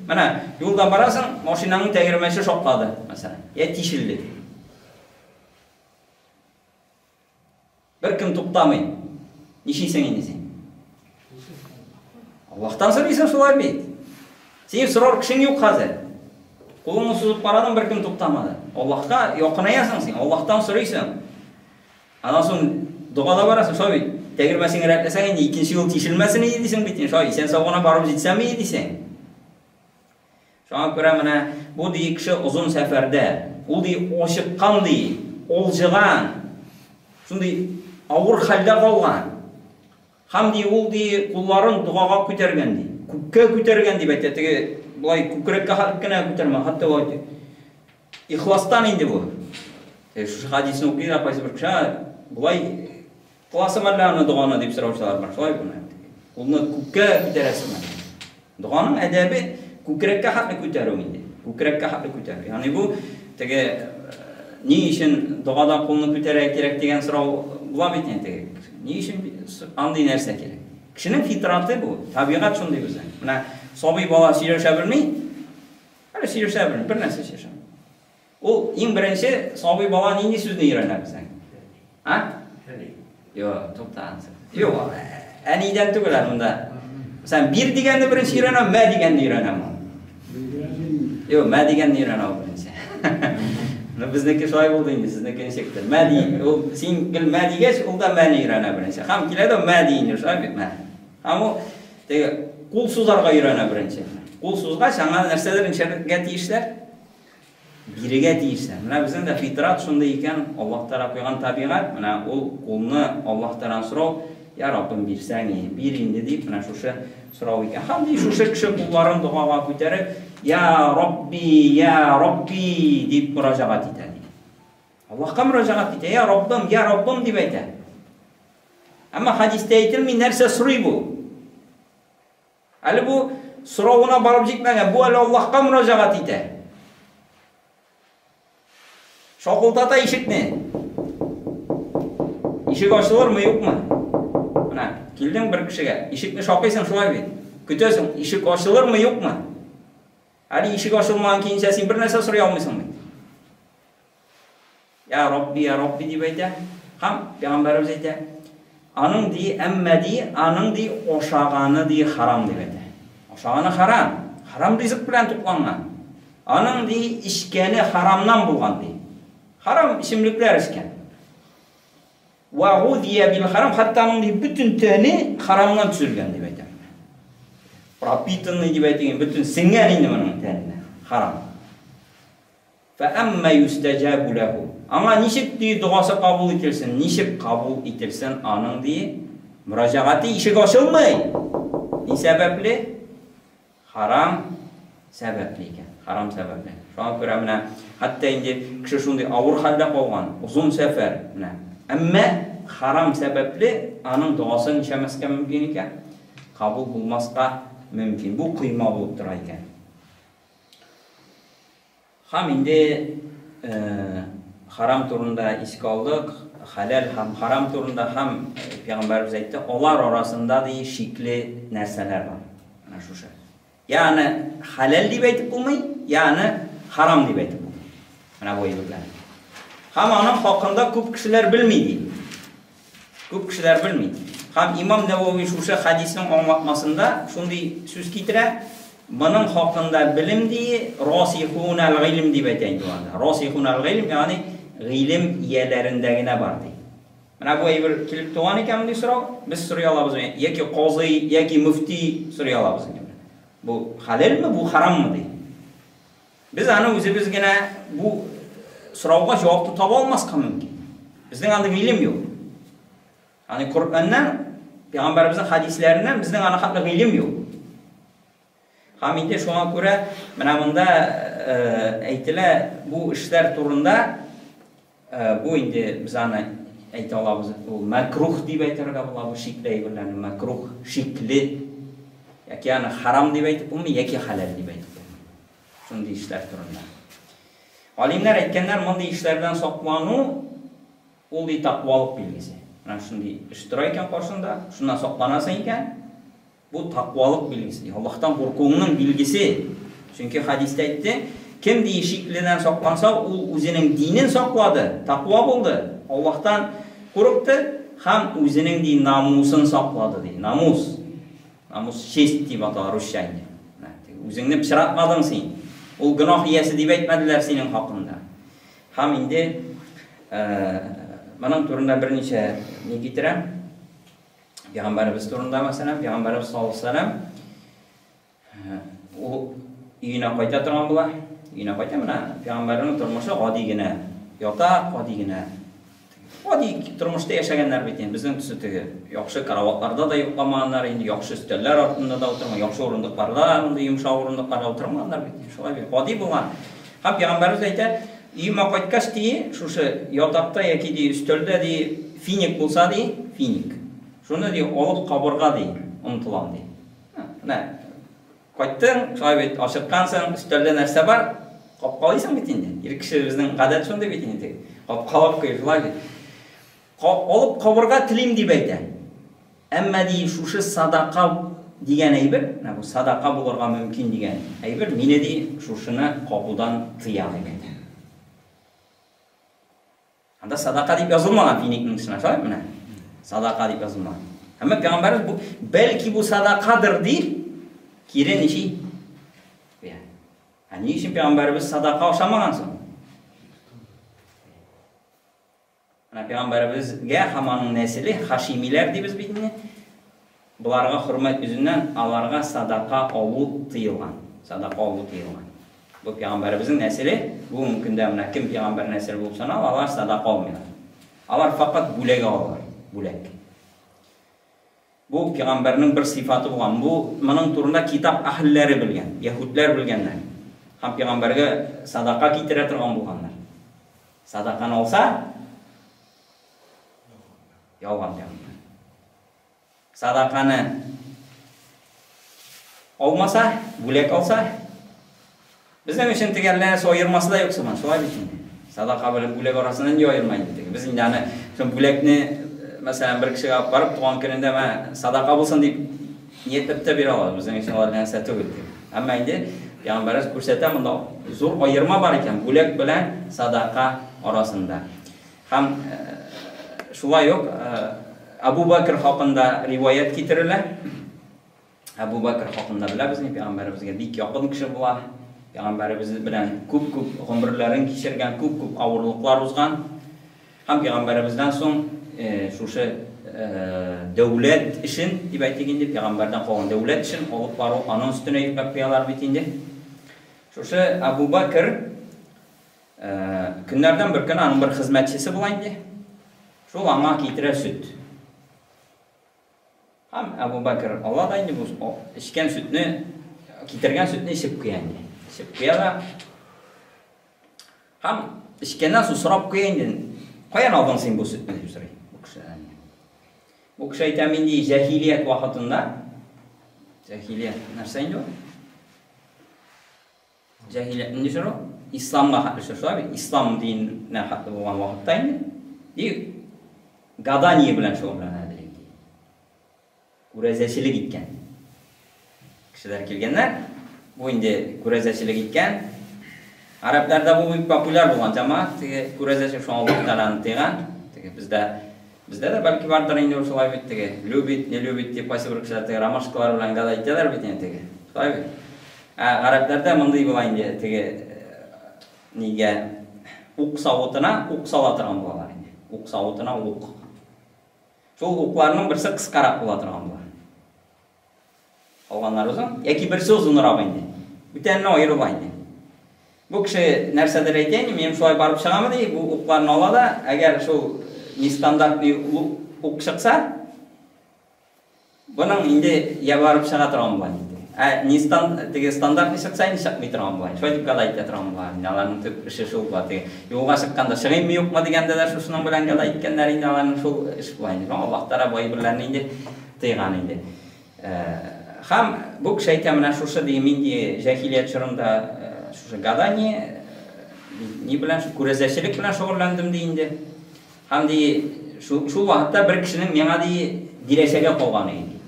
Менә юлда барасың, машинаның тәгәрмәче шартлады, мәсәлән, я тишелде. Беркем туктамый. Нишлисең инде син? Аллаһтан сорыйсың шулай бит. Синең сорар кешең юк хәзер. Кулыңны сузып карадың, беркем туктамады. Аллаһка якынаясың син, Аллаһтан сорыйсың. Аннан соң догада барасың, шулай бит. Тәгәрмәсең рәтләсәң инде икенче юл тишелмәсен иде дисең бит, шулай исән-сау гына барып җитсәм иде дисең. Шуңа күрә менә бу ди кеше озын сәфәрдә, ул ди ачыккан ди, алҗыган, шундый авыр хәлдә калган. Һәм ди ул ди кулларын догага күтәргән ди. Күккә күтәргән дип әйтә, теге болай күкрәккә хәтле кенә күтәрмә, хәтта болай ди. Ихластан инде бу. Шушы хәдисне укый да кайсы бер кеше, болай Кыласымы әллә аны доганы дип сораучылар бар. Шулай бит. Кулны күккә күтәрәсеңме? Доганың әдәбе күкрәккә хәтле күтәрү инде. Күкрәккә хәтле күтәрү. Ягъни бу теге ни өчен догада кулны күтәрергә кирәк дигән сорау була бит инде теге. Ни өчен андый нәрсә кирәк? Кешенең фитраты бу, табигать шундый үзе. Менә сабый бала сөйләшә белми, әле сөйләшә белми, бер нәрсә сөйләшә. Ул иң беренче сабый бала нинди сүзне өйрәнә безнең? А? Әни. Юк, тукта. Юк, әнидән түгел әле монда. Мәсәлән, бир дигәнне беренче өйрәнә, мә дигәнне өйрәнә ул. Юк, мә дигәнне өйрәнә ул беренче. Ну, безнеке шулай булды инде, сезнеке ничектер. Мә ди, ул син гел мә дигәч, ул да мәне өйрәнә беренче. Һәм килә дә мә ди инде, шулай бит, мә. Һәм ул теге кул сузарга өйрәнә беренче. Кул сузгач, аңа нәрсәдер ничәргә тиешләр? Бирергә тиешләр. Менә безнең дә фитрат шундый икән, Аллаһ Тәгалә куйган табигать, менә ул кулны Аллаһ Тәгаләдән сорау, Я Раббым, бирсәң и, бир инде дип, менә шушы сорау икән. Һәм ди шушы кеше кулларын догага күтәреп, Я Рабби, я Рабби дип мөрәҗәгать итә ди. Аллаһка мөрәҗәгать итә, Я Раббым, я Раббым дип әйтә. Әмма хәдистә әйтелми, нәрсә сорый бу? Әле бу соравына барып җитмәгән, бу әле Аллаһка мөрәҗәгать итә. Шакылдата ишекне. Ишек ачылырмы, юкмы? Менә, килдең бер кешегә, ишекне шакыйсың шулай бит. Көтәсең, ишек ачылырмы, юкмы? Әле ишек ачылмаган киенчә син бер нәрсә сорый алмыйсың бит. Я Рабби, я Рабби дип әйтә. Һәм пәйгамбәребез әйтә, аның ди, әмма ди, аның ди ашаганы ди харам дип әйтә. Ашаганы харам, харам ризык белән тукланган. Аның ди эчкәне харамнан булган ди. Харам эчемлекләр эчкән. Ва гудия бил харам, хәтта аның ди бөтен тәне харамнан төзелгән дип әйтә. Пропитанный дип әйтеген, бөтен сеңгән инде моның тәненә харам. Фәәммә юстәҗәбү ләһү. Аңа ничек, ди, догасы кабул ителсен, ничек кабул ителсен аның, ди, мөрәҗәгате, ишек ачылмый! Ни сәбәпле? Харам сәбәпле икән. Харам сәбәпле. Шуңа күрә менә хәтта инде кеше шундый авыр хәлдә калган, озын сәфәр, менә. Әмма харам сәбәпле аның догасы нишләмәскә мөмкин икән? Кабул булмаска мөмкин. Бу койма булып тора икән. Һәм инде харам турында искә алдык, хәләл һәм харам турында һәм пәйгамбәребез әйтте, алар арасында ди шикле нәрсәләр бар. Менә шушы. Я аны хәләл дип әйтеп булмый, я аны харам дип әйтеп булмый. Менә бу әйберләр. Һәм аның хакында күп кешеләр белми ди. Күп кешеләр белми. Һәм имам Нәвәви шушы хәдиснең аңлатмасында шундый сүз китерә, моның хакында белем ди, расихун аль-гыйлм дип әйтә инде анда. Расихун аль-гыйлм, ягъни гыйлем ияләрендә генә бар ди. Менә бу әйбер килеп туган икән мондый сорау, без сорый алабыз яки казый, яки мөфти сорый алабыз инде. Бу хәләлме, бу хараммы ди. Без аны үзебез генә бу сорауга җавапны таба алмаска мөмкин. Безнең андый гыйлем юк. Аны Коръәннән, пәйгамбәребезнең хәдисләреннән безнең аны хәтле гыйлем юк. Һәм инде шуңа күрә менә монда әйтелә бу эшләр турында бу инде без аны әйтә алабыз, ул мәкрух дип әйтергә була, бу шикле әйберләрне мәкрух, шикле. Яки аны харам дип әйтеп булмый, яки хәләл дип әйтеп булмый. Шундый эшләр турында. Галимнәр әйткәннәр, мондый эшләрдән саклану ул ди тәкъвалык билгесе. Менә шундый эш тора икән каршында, шуннан сакланасың икән, бу тәкъвалык билгесе. Аллаһтан куркуыңның билгесе. Чөнки хәдистә әйтте, кем ди шикледән сакланса, ул үзенең динен саклады, тәкъва булды, Аллаһтан курыкты һәм үзенең ди намусын саклады ди. Намус. Намус честь дип атала русча инде. Үзеңне пычратмадың син. Ул гөнаһ иясе дип әйтмәделәр синең хакында. Һәм инде моның турында берничә ни китерәм. Пәйгамбәребез турында, мәсәлән, Пәйгамбәребез саллаллаһу алейһи вәсәлләм ул өенә кайта торган була. Өенә кайта, менә пәйгамбәрнең тормышы гади генә ята, гади генә. Гади тормышта яшәгәннәр бит инде, безнең төсле теге яхшы караватларда да йокламаганнар, инде яхшы өстәлләр артында да утырмаган, яхшы урындыкларда, мондый йомшак урындыкларда утырмаганнар бит. Шулай бит, гади булган. Һәм пәйгамбәребез әйтә, өемә кайткач ди, шушы ятакта яки ди өстәлдә ди финик булса ди, финик. Шуны ди алып кабырга ди, омтылам ди. Менә кайттың, шулай бит, ачыккансың, өстәлдә нәрсә бар, капкалыйсың бит инде. Ир кеше безнең гадәт шундый бит инде. Капкалап куй, шулай бит. Алып кабырга телим дип әйтә. Әмма ди шушы садака дигән әйбер, менә бу садака булырга мөмкин дигән әйбер мине ди шушыны кабудан тыя дип әйтә. Анда садака дип язылмаган финикның тышына, шулай менә. Садака дип язылмаган. Әмма пәйгамбәрбез бу бәлки бу садакадыр дип кире ничи? Ә ни өчен пәйгамбәребез садака ашамаган соң? Менә пәйгамбәребезгә һәм аның нәселе хашимиләр дибез бит инде. Боларга хөрмәт йөзеннән аларга садака алу тыелган. Садака алу тыелган. Бу пәйгамбәребезнең нәселе, бүгенге көндә менә кем пәйгамбәр нәселе булып санала, алар садака алмыйлар. Алар факат бүләк алалар, бүләк. Бу пәйгамбәрнең бер сыйфаты булган. Бу моның турында китап әһелләре белгән, яһүдләр белгәннәр. Һәм пәйгамбәргә садака китерә торган булганнар. Садаканы алса, ялган пәйгамбәр. Садаканы алмаса, бүләк алса, безнең өчен теге әллә нәрсә аермасы да юк сыман, шулай бит инде. Садака белән бүләк арасында нинди аерма инде теге. Без инде аны шул бүләкне, мәсәлән, бер кешегә алып барып, туган көнендә мә садака булсын дип ниятләп тә бирә алабыз. Безнең өчен алар нәрсә түгел дип. Әмма инде Пәйгамбәребез күрсәтә, монда зур аерма бар икән бүләк белән садака арасында. Һәм шулай ук Әбу Бәкр хакында риваять китерелә. Әбу Бәкр хакында беләбез, ни пәйгамбәребезгә бик якын кеше була. Пәйгамбәребез белән күп-күп гомерләрен кичергән, күп-күп авырлыклар узган. Һәм пәйгамбәребездән соң шушы дәүләт эшен, дип әйтик инде, пәйгамбәрдән калган дәүләт эшен алып бару аның өстенә йөкләп куялар бит инде. Шушы Әбу Бәкр Көннәрдән бер көн аның бер хезмәтчесе була инде. Шул аңа китерә сөт. Һәм Әбу Бәкер ала да инде бу эчкән сөтне, китергән сөтне эчеп куя инде. Эчеп куя да. Һәм эчкәннән соң сорап куя инде. Каян алдың син бу сөтне дип сорый бу кешедән. Бу кеше әйтә, мин ди җәһилият вакытында. Җәһилият нәрсә инде ул? Җәһилият нинди чор ул? Исламга хәтле чор, шулай бит? Ислам диненә хәтле булган вакытта инде. И гадание белән шөгыльләнә иде инде. Күрәзәчелек иткән. Кешеләр килгәннәр, бу инде күрәзәчелек иткән. Гарәпләрдә бу бик популяр булган җәмәгать, теге күрәзәче шуңа Аллаһ Тәгаләне тыйган. Теге бездә Бездә дә бәлки бардыр инде ул шулай бит теге. Любит, не любит дип кайсы бер кешеләр теге ромашкалар белән гадәт итәләр бит инде теге. Шулай бит. Ә гарәпләрдә мондый була инде теге нигә ук савытына ук сала торган булалар инде. Ук савытына ук. Шул укларның берсе кыскарак була торган була. Калганнары озын, яки берсе озынрак инде. Бүтәненә аерыла инде. Бу кеше нәрсәдер әйтә инде, минем шулай барып чыгамы ди, бу укларны ала да, әгәр шул нестандартный ук чыкса, буның инде я барып чыга торган була инде. Ә нестан теге стандартный чыкса инде чыкмый торган була. Шулай дип гада әйтә торган була. Инде аларның төп эше шул була. Теге юлга чыкканда чыгыйммы юкмы дигәндә дә шушының белән гада әйткәннәр инде аларның шул эш була инде. Аллаһ Тәгалә бу әйберләрне инде тыйган инде. Һәм бу кеше әйтә, менә шушы ди, мин ди җәһилият чорында шушы гадание ни белән, күрәзәчелек белән шөгыльләндем ди инде. Һәм ди шул, шул вакытта бер кешенең миңа ди бирәчәгә калган иде.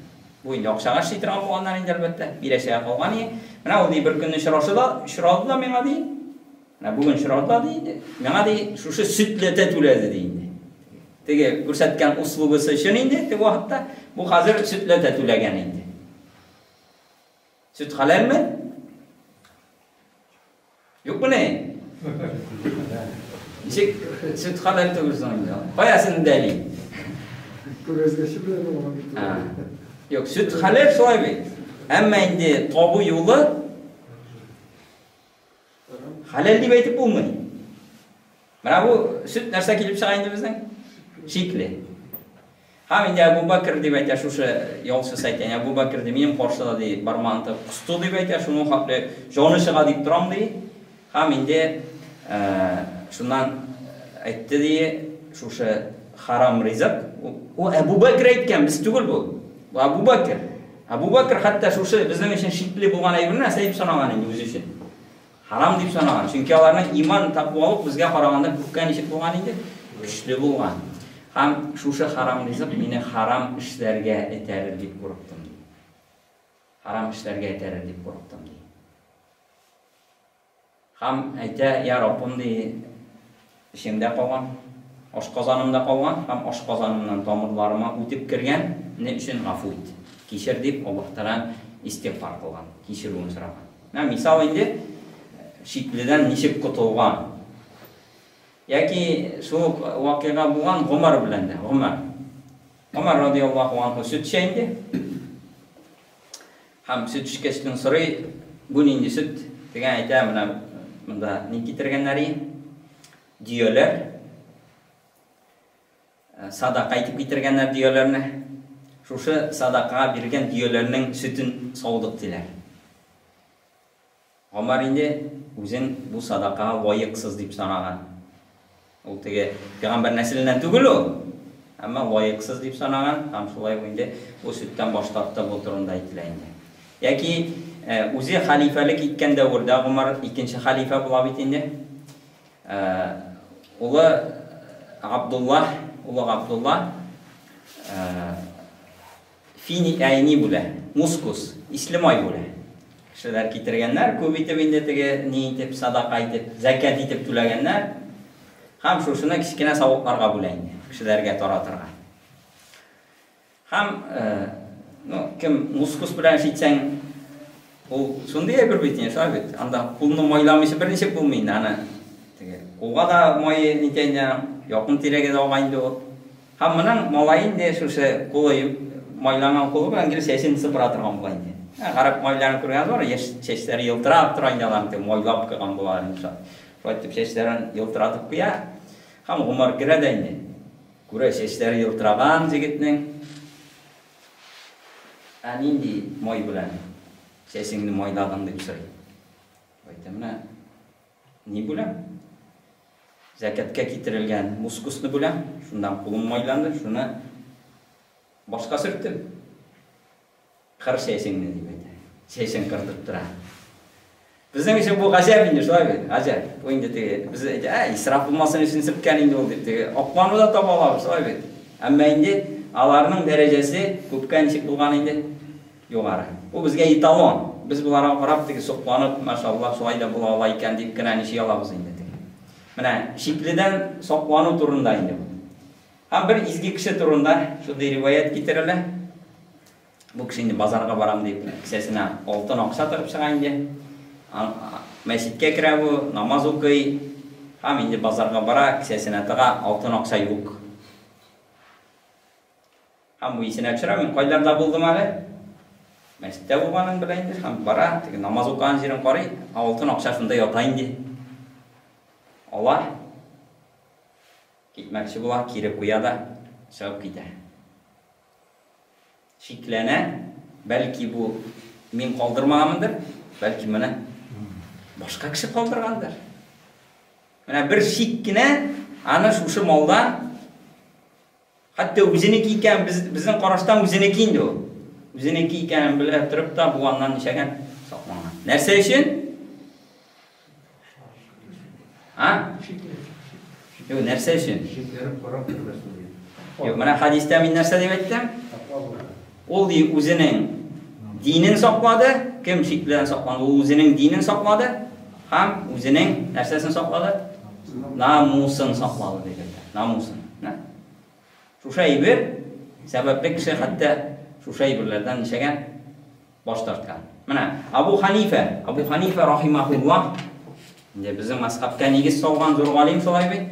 Бу инде акчага эшли торган булганнар инде әлбәттә, бирәчәгә калган иде. Менә ул ди бер көнне очрашы да, очрады да миңа ди. Менә бүген очрады да ди инде. Миңа ди шушы сөтләтә түләде ди инде. Теге күрсәткән услугасы өчен инде теге вакытта бу хәзер сөтләтә түләгән инде. Сөт хәләлме? Юкмы ни? Ничек сөт хәләл түгел соң инде? Кая синең дәлил? Күрәзгәче белән алган бит. Юк, сөт хәләл шулай бит. Әмма инде табу юлы хәләл дип әйтеп булмый. Менә бу сөт нәрсә килеп чыга инде безнең? Шикле. Һәм инде Әбу Бәкр дип әйтә шушы ялчысы әйтә, Әбу Бәкр ди, минем каршыда ди бармагын тыгып косты дип әйтә, шуның хәтле җаны чыга дип торам ди. Һәм инде шуннан әйтте ди, шушы харам ризык. Ул Әбу Бәкр әйткән, без түгел бу. Бу Әбу Бәкр. Әбу Бәкр хәтта шушы безнең өчен шикле булган әйберне нәрсә дип санаган инде үзе өчен? Харам дип санаган. Чөнки аларның иман, тәкъвалык безгә караганда күпкә ничек булган инде? Көчле булган. Һәм шушы харам ризык мине харам эшләргә этәрер дип курыктым, ди. Харам эшләргә этәрер дип курыктым, ди. Һәм әйтә, я Раббым, ди, эчемдә калган, ашказанымда калган һәм ашказанымнан тамырларыма үтеп кергән не өчен гафу ит, кичер дип Аллаһ Тәгаләдән истигъфар кылган, кичерүен сораган. Менә мисал инде шикледән ничек котылган. Яки шул ук вакыйга булган Гомәр белән дә, Гомәр. Гомәр радиаллаһу анһу сөт эчә инде. Һәм сөт эчкәчтен сорый, бу нинди сөт? Дигән әйтә, менә монда ни китергәннәр и? Дөяләр. Садака итеп китергәннәр дөяләрне. Шушы садакага биргән дөяләрнең сөтен саудык, диләр. Гомәр инде үзен бу садакага лаексыз дип санаган. Ул теге пәйгамбәр нәселеннән түгел ул, әмма лаексыз дип санаган һәм шулай ук инде бу сөттән баш тартты, бу турында әйтелә инде. Яки үзе хәлифәлек иткән дәвердә Гомәр икенче хәлифә була бит инде. Улы Габдулла, улы Габдулла фини әйни бүлә, мускус, исле май бүлә. Кешеләр китергәннәр, күп итеп инде теге ни итеп, садака итеп, зәкят итеп түләгәннәр. Һәм шушыны кечкенә савытларга бүлә инде, кешеләргә таратырга. Һәм, ну, кем мускус белән эш итсәң, ул шундый әйбер бит инде, шулай бит. Анда кулны майламыйча берничек булмый инде, аны теге кулга да мае нитә инде, якын тирәгә дә ага инде ул. Һәм моның малае инде шушы кулы майланган кулы белән гел чәчен сыпыра торган була инде. Гарәп майларын күргәнегез бар, яшь чәчләре елтырап тора инде аларның, теге майлап куйган була инде. Шулай итеп чәчләрен елтыратып куя. Һәм Гомәр керә дә инде. Күрә, чәчләре елтыраган җегетнең. Ә нинди май белән чәчеңне майладың, дип сорый. Әйтә, менә ни бүләм? Зәкәткә китерелгән мускусны бүләм, шуннан кулым майланды, шуны башка сөрттем. Кыр чәчеңне, дип әйтә. Чәчен кырдырып тора. Безнең өчен бу гаҗәп инде, шулай бит? Гаҗәп. Бу инде теге, без әйтә, ә, исраф булмасын өчен сөрткән инде ул дип, теге аклану да таба алабыз, шулай бит? Әмма инде аларның дәрәҗәсе күпкә ничек булган инде? Югары. Бу безгә эталон. Без боларга карап теге сокланып, машаллаһ, шулай да була ала икән дип кенә ничи алабыз инде теге. Менә шикледән саклану турында инде бу. Һәм бер изге кеше турында шундый риваять китерелә. Бу кеше инде базарга барам дип, кесәсенә алтын акча тыгып чыга инде. Мәчеткә керә бу, намаз укый. Һәм инде базарга бара, кесәсенә тыга, алтын акча юк. Һәм бу исенә төшерә, мин кайларда булдым әле? Мәчеттә булганын белә инде, һәм бара, теге намаз укыган җирен карый, алтын акча шунда ята инде. Ала, китмәкче була, кире куя да чыгып китә. Шикләнә, бәлки бу мин калдырмаганмындыр, бәлки моны башка кеше калдыргандыр. Менә бер шик кенә аны шушы малдан, хәтта үзенеке икән, без, безнең караштан үзенеке инде ул. Үзенеке икәнен белә торып та бу аннан ничәгән сакланган. Нәрсә өчен? А? Юк, нәрсә өчен? Шикләнеп карап кермәсен дип. Юк, менә хәдистә мин нәрсә дип әйттем? Ул ди үзенең динен саклады. Кем шикледән сакланды? Ул үзенең динен саклады һәм үзенең нәрсәсен саклады? Намусын саклады дип әйтә. Намусын. Менә. Шушы әйбер сәбәпле кеше хәтта шушы әйберләрдән ничәгән? Баш тарткан. Менә Абу Ханифә, Абу Ханифә рахимахуллаһ, инде безнең мәзхәбкә нигез салган зур галим шулай бит,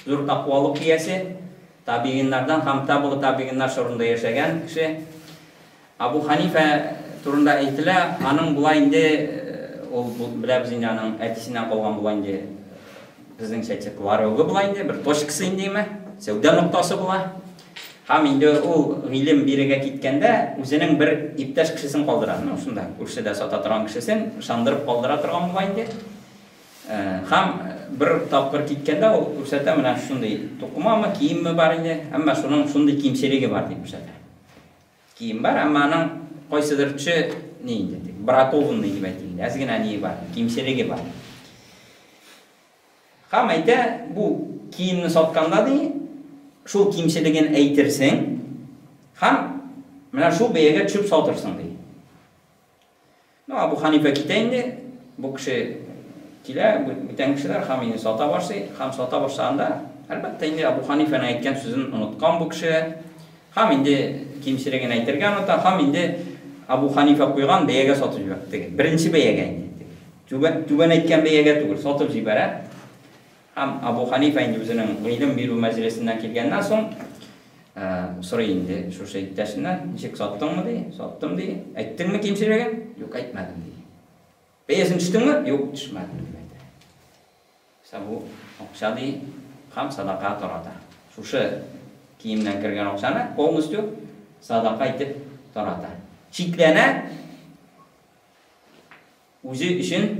зур тәкъвалык иясе, табигиннардан һәм табгы табигиннар чорында яшәгән кеше. Абу Ханифә турында әйтелә, аның була инде, ул беләбез инде аның әтисеннән калган була инде, безнеңчә әйтсәк, ларогы була инде, бер точкасы инде, сәүдә ноктасы була. Һәм инде ул гыйлем бирергә киткәндә үзенең бер иптәш кешесен калдыра. Ну, шунда күршедә сата торган кешесен ышандырып калдыра торган була инде. Һәм бер тапкыр киткәндә ул күрсәтә, менә шундый тукымамы, киемме бар инде, әмма шуның шундый кимчелеге бар дип күрсәтә. Кием бар, әмма аның кайсыдыр төше ни инде, бракованный дип әйтик инде, әз генә ние бар, кимчелеге бар. Һәм әйтә, бу киемне сатканда, ди, шул кимчелеген әйтерсең һәм менә шул бәягә төшеп сатырсың, ди. Ну, Абу Ханифа китә инде, бу кеше килә, бүтән кешеләр һәм инде сата башлый, һәм сата башлаганда, әлбәттә инде Абу Ханифаның әйткән сүзен оныткан бу кеше, һәм инде кимчелеген әйтергә оныта, һәм инде Абу Ханифа куйган бәягә сатып җибәрә. Теге беренче бәягә инде. Түбән, түбән әйткән бәягә түгел, сатып җибәрә. Һәм Абу Ханифа инде үзенең гыйлем бирү мәҗлесеннән килгәннән соң, сорый инде шушы иптәшеннән, ничек саттыңмы ди, саттым ди. Әйттеңме кимчелеген? Юк, әйтмәдем ди. Бәясен төштеңме? Юк, төшмәдем дип әйтә. Сә бу акча ди, һәм садака тарата. Шушы киемнән кергән акчаны полностью садака итеп тарата. Чикләнә үзе өчен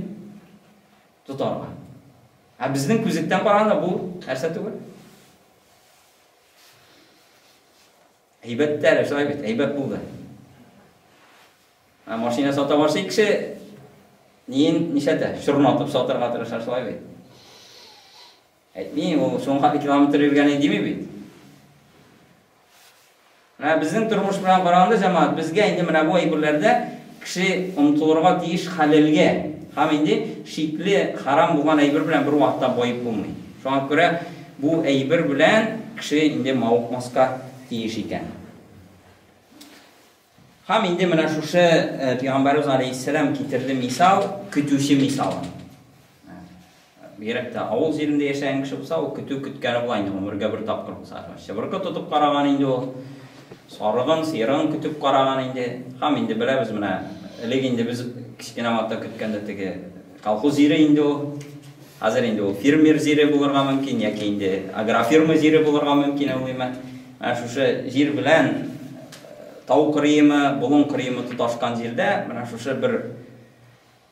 тотарга. Ә безнең күзлектән караганда бу нәрсә түгел? Әйбәт тә әле, шулай бит, әйбәт булды. Ә машина сата башлый кеше ниен нишләтә? Чорнатып сатырга тырыша, шулай бит. Әйтми, ул шуңа километр йөргән дими бит. Менә безнең тормыш белән караганда, җәмәгать, безгә инде менә бу әйберләрдә кеше омтылырга тиеш хәләлгә. Һәм инде шикле, харам булган әйбер белән бер вакытта баеп булмый. Шуңа күрә бу әйбер белән кеше инде мавыкмаска тиеш икән. Һәм инде менә шушы Пәйгамбәребез алейһиссәлам китерде мисал, көтүче мисалы. Бигрәк тә авыл җирендә яшәгән кеше булса, ул көтү көткәне була инде, гомергә бер тапкыр булса. Чыбыркы тотып караган инде ул, сарыгын, сыерын көтеп караган инде. Һәм инде беләбез менә, элек инде без кечкенә вакытта көткәндә теге колхоз җире инде ул. Хәзер инде ул фермер җире булырга мөмкин, яки инде агрофирма җире булырга мөмкин, уйлыйм. Менә шушы җир белән тау кырыемы, болын кырыемы тоташкан җирдә, менә шушы бер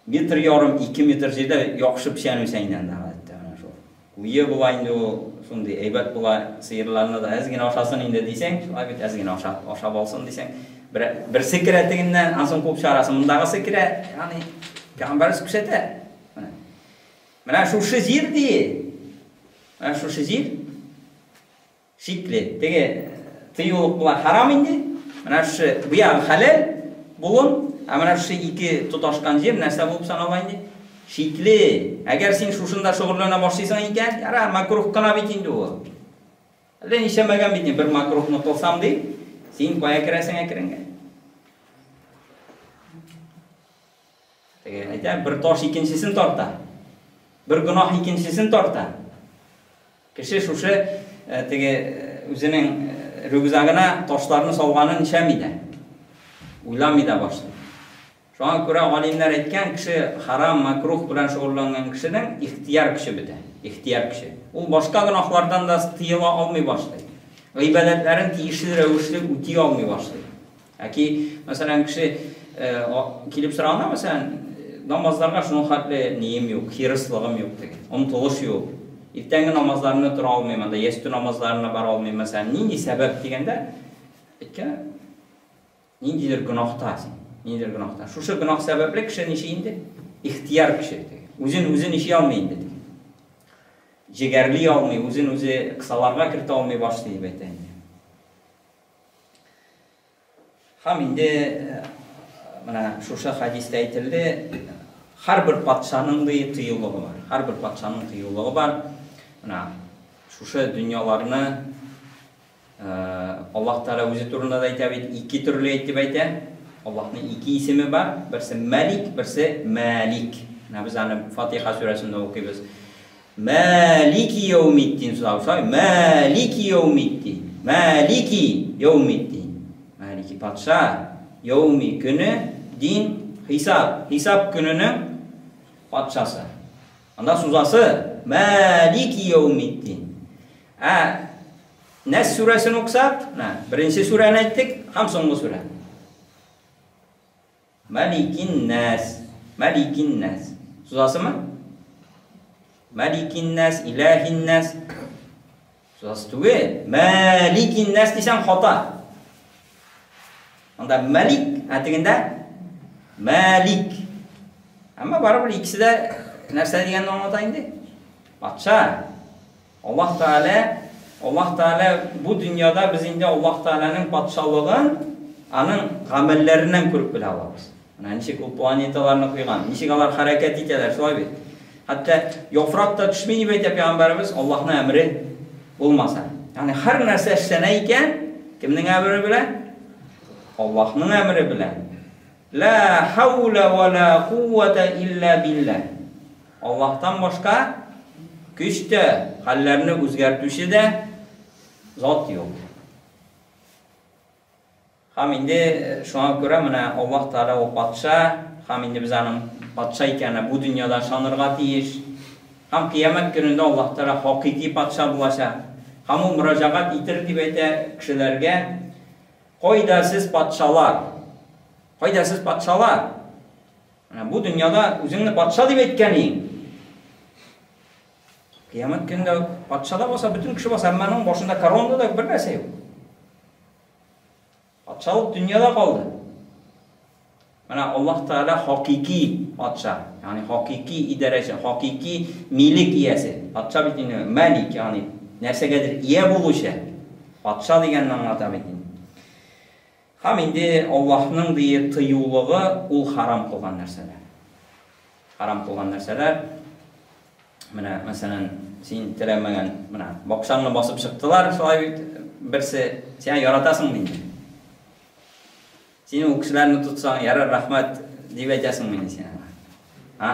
метр ярым, 2 метр җирдә яхшы печән үсә инде анда гадәттә менә шул. Куе була инде ул, шундый әйбәт була, сыерларны да әз генә ашасын инде дисәң, шулай бит әз генә ашап, ашап алсын дисәң, бер, берсе керә тегеннән, ансын куып чыгарасың, мондагысы керә, ягъни пәйгамбәребез күрсәтә. Менә. Менә шушы җир ди. Менә шушы җир шикле. Теге тыюлык була харам инде. Менә шушы бу ягы хәләл болын, ә менә шушы ике тоташкан җир нәрсә булып санала инде? Шикле. Әгәр син шушында шөгыльләнә башлыйсың икән, яра, макрух кына бит инде ул. Әллә ничәмәгән бит, бер макрухны кылсам ди, син кая керәсең әкренге? Теге әйтә, бер таш икенчесен тарта. Бер гөнаһ икенчесен тарта. Кеше шушы э, теге э, үзенең э, рюкзагына ташларны салганын ничәми дә. Уйламый да башлый. Шуңа күрә галимнәр әйткән, кеше харам, макрух белән шөгыльләнгән кешенең ихтыяр көче бетә. Ихтыяр көче. Ул башка гөнаһлардан да тыела алмый башлый. Гыйбадәтләрен тиешле рәвешле үти алмый башлый. Яки, мәсәлән, кеше килеп сораганда, мәсәлән, намазларга шуның хәтле нием юк, хирыслыгым юк дигән, омтылыш юк. Иртәнге намазларны тора алмыйм, анда ястү намазларына бара алмыйм, мәсәлән, нинди сәбәп дигәндә, әйткән, Ниндидер гөнаһта син. Ниндидер гөнаһта. Шушы гөнаһ сәбәпле кеше ничек инде? Ихтияр көче. Үзен үзе ничи алмый инде. Җегәрли алмый, үзен үзе кысаларга кертә алмый башлый дип әйтә инде. Һәм инде э, менә шушы хәдистә әйтелде, һәрбер патшаның ди тыюлыгы бар. Һәрбер патшаның тыюлыгы бар. Менә шушы дөньяларны Аллаһ Тәгалә үзе турында да әйтә бит, ике төрле итеп әйтә. Аллаһның ике исеме бар, берсе Мәлик, берсе Мәлик. Менә без аны Фатиха сүрәсендә укыйбыз. Мәлики яумиддин шулай, Мәлики яумиддин. Мәлики яумиддин. Мәлики патша, яуми көне, дин хисап, хисап көненең патшасы. Анда сузасы Мәлики яумиддин. Ә Нәс сүрәсен укысак, менә беренче сүрәне әйттек һәм соңгы сүрә. Мәликин нәс, Мәликин нәс. Сузасымы? Мәликин нәс, иләһин нәс. Сузасы түгел. Мәликин нәс дисәң хата. Анда мәлик, ә тегендә мәлик. Әмма барыбер икесе дә нәрсә дигәнне аңлата инде. Патша. Аллаһ Тәгалә, Аллаһ Тәгалә бу дөньяда без инде Аллаһ Тәгаләнең патшалыгын аның гамәлләреннән күреп белә алабыз. Менә ничек ул планеталарны куйган, ничек алар хәрәкәт итәләр, шулай бит. Хәтта яфрак та төшми дип әйтә пәйгамбәребез, Аллаһның әмере булмаса. Ягъни һәр нәрсә эшләнә икән, кемнең әмере белән? Аллаһның әмере белән. Ла хаула ва ла куввата илля билләһ. Аллаһтан башка көч тә, хәлләрне үзгәртүче дә зат юк. Һәм инде шуңа күрә менә Аллаһ Тәгалә ул патша, һәм инде без аның патша икәненә бу дөньяда ышанырга тиеш. Һәм кыямәт көнендә Аллаһ Тәгалә хакыйки патша булачак. Һәм ул мөрәҗәгать итер дип әйтә кешеләргә, Кайда сез патшалар? Кайда сез патшалар? Менә бу дөньяда үзеңне патша дип әйткән иң. Кыямәт көнендә патша да булса, бөтен кеше булса, әмма аның башында корона да бер нәрсә юк. Патшалык дөньяда калды. Менә Аллаһ Тәгалә хакыйки патша, ягъни хакыйки идарәче, хакыйки милек иясе. Патша бит инде мәлик, ягъни нәрсәгәдер ия булучы. Патша дигәнне аңлата бит инде. Һәм инде Аллаһның дие тыюлыгы ул харам кылган нәрсәләр. Харам кылган нәрсәләр. Менә, мәсәлән, син теләмәгән, менә бакчаңны басып чыктылар, шулай бит, берсе, син яратасың инде. Син ул кешеләрне тотсаң, ярар, рәхмәт дип әйтәсең мени син аңа? А?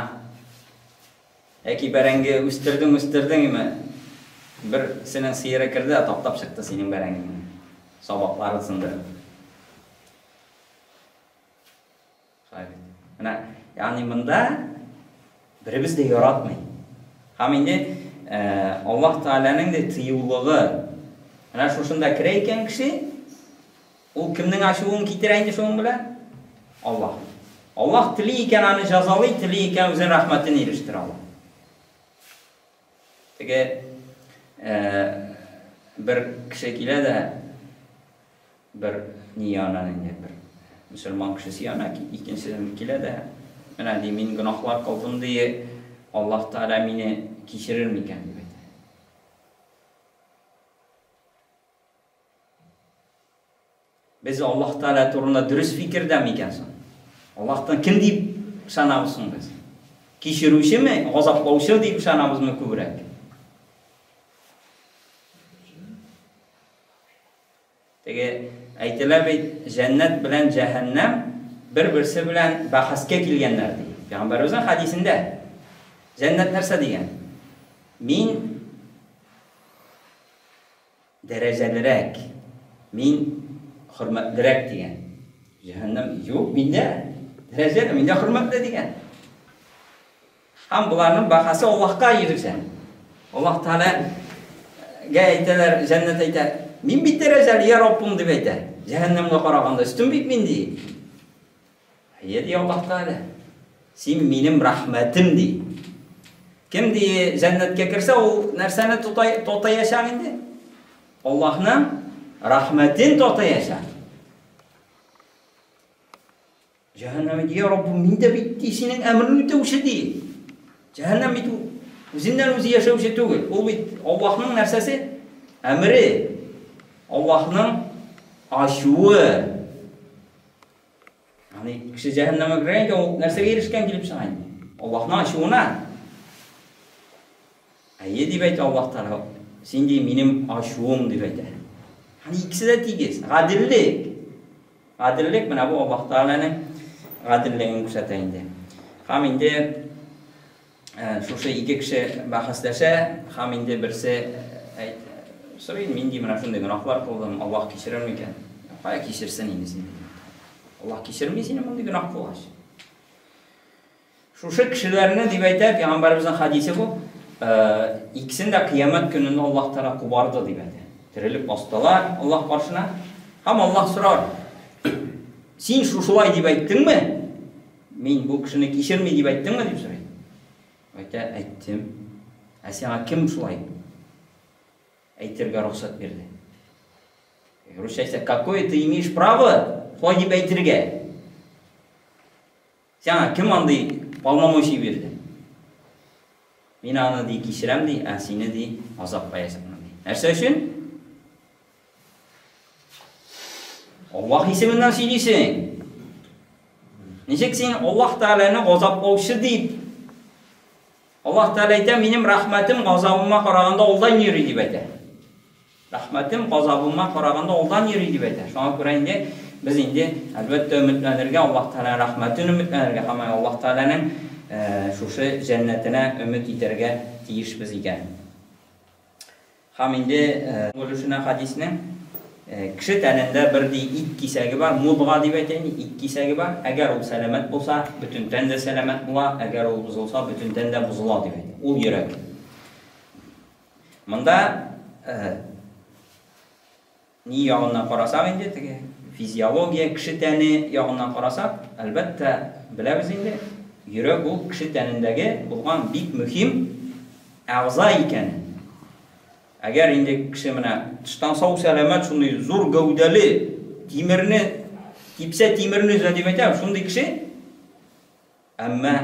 Яки бәрәңге үстердең, үстердең име, бер сенең сыеры керде дә таптап чыкты синең бәрәңгеңне. Сабакларын сындырып. Шулай бит. Менә, ягъни монда беребез дә яратмый. Һәм инде э, Аллаһ Тәгаләнең дә тыюлыгы менә шушында керә икән кеше, Ул кемнең ачуын китерә инде шуның белән? Аллаһ. Аллаһ тели икән аны җәзалый, тели икән үзенең рәхмәтен ирештерә ала. Теге э, бер кеше килә дә бер ни янына инде бер мөселман кешесе янына икенче килә дә менә ди мин гөнаһлар кылдым ди Аллаһ Тәгалә мине кичерер микән дип әйтә. Без Аллаһ Тәгалә турында дөрес фикердә микән соң? Аллаһтан кем дип ышанабыз соң без? Кичерүчеме, газаплаучы дип ышанабызмы күбрәк? Теге әйтелә бит, җәннәт белән җәһәннәм бер-берсе белән бәхәскә килгәннәр ди. Пәйгамбәребезнең хәдисендә. Җәннәт нәрсә дигән? Мин дәрәҗәлерәк, мин хөрмәтлерәк дигән. Җәһәннәм юк, миндә дәрәҗәле, миндә хөрмәтле дигән. Һәм боларның бәхәсе Аллаһка ирешә. Аллаһ Тәгаләгә әйтәләр, җәннәт әйтә, мин бит дәрәҗәле, я Раббым дип әйтә. Җәһәннәмгә караганда өстен бит мин ди. Әйе, ди Аллаһ Тәгалә. Син минем рәхмәтем ди. Кем ди җәннәткә керсә, ул нәрсәне тотаячак инде? Аллаһның рәхмәтен татыячак. Җәһәннәм әйтә, я Раббым, мин дә бит ди, синең әмереңне үтәүче ди. Җәһәннәм бит ул үзеннән үзе яшәүче түгел. Ул бит Аллаһның нәрсәсе? Әмере. Аллаһның ачуы. Ягъни кеше җәһәннәмгә кергән икән, ул нәрсәгә ирешкән килеп чыга инде? Аллаһның ачуына. Әйе, дип әйтә Аллаһ Тәгалә, син ди минем ачуым дип әйтә. Ягъни икесе дә тигез, гаделлек. Гаделлек менә бу Аллаһ Тәгаләнең гаделлеген күрсәтә инде. Һәм инде шушы ике кеше бәхәсләшә, һәм инде берсе әйт, сорый, мин ди менә шундый гөнаһлар кылдым, Аллаһ кичерер микән? Кая кичерсен инде сине? Аллаһ кичерми сине мондый гөнаһ кылгач. Шушы кешеләрне, дип әйтә, пәйгамбәребезнең хәдисе бу, икесен дә кыямәт көнендә Аллаһ Тәгалә кубарды, дип әйтә. Терелеп бастылар Аллаһ каршына. Һәм Аллаһ сорар, син шушылай дип әйттеңме? Мин бу кешене кичерми дип әйттеңме, дип сорый. Әйтә, әйттем. Ә сиңа кем шулай әйтергә рөхсәт бирде? Русча әйтсә, какое ты имеешь право шулай дип әйтергә? Сиңа кем андый полномочий бирде? Мин аны ди кичерәм ди, ә сине ди азаплаячакмын ди. Нәрсә өчен? Аллаһ исеменнән сөйлисең. Ничек син Аллаһ Тәгаләне газаплаучы дип? Аллаһ Тәгалә әйтә, минем рәхмәтем газабыма караганда алдан йөри дип әйтә. Рәхмәтем газабыма караганда алдан йөри дип әйтә. Шуңа күрә инде без инде әлбәттә өметләнергә, Аллаһ Тәгаләнең рәхмәтен өметләнергә һәм Аллаһ Тәгаләнең шушы җәннәтенә өмет итәргә тиешбез икән. Һәм инде өлешенә хәдиснең кеше тәнендә бер ди ит кисәге бар, мудга дип әйтә инде, ит кисәге бар. Әгәр ул сәламәт булса, бөтен тән дә сәламәт була, әгәр ул бозылса, бөтен тән дә бозыла дип әйтә. Ул йөрәк. Монда ни ягыннан карасак инде, теге физиология, кеше тәне ягыннан карасак, әлбәттә, беләбез инде, йөрәк ул кеше тәнендәге булган бик мөһим әгъза икәнен. Әгәр инде кеше менә тыштан сау сәламәт, шундый зур гәүдәле, тимерне типсә тимерне өзә дип әйтәм, шундый кеше, әмма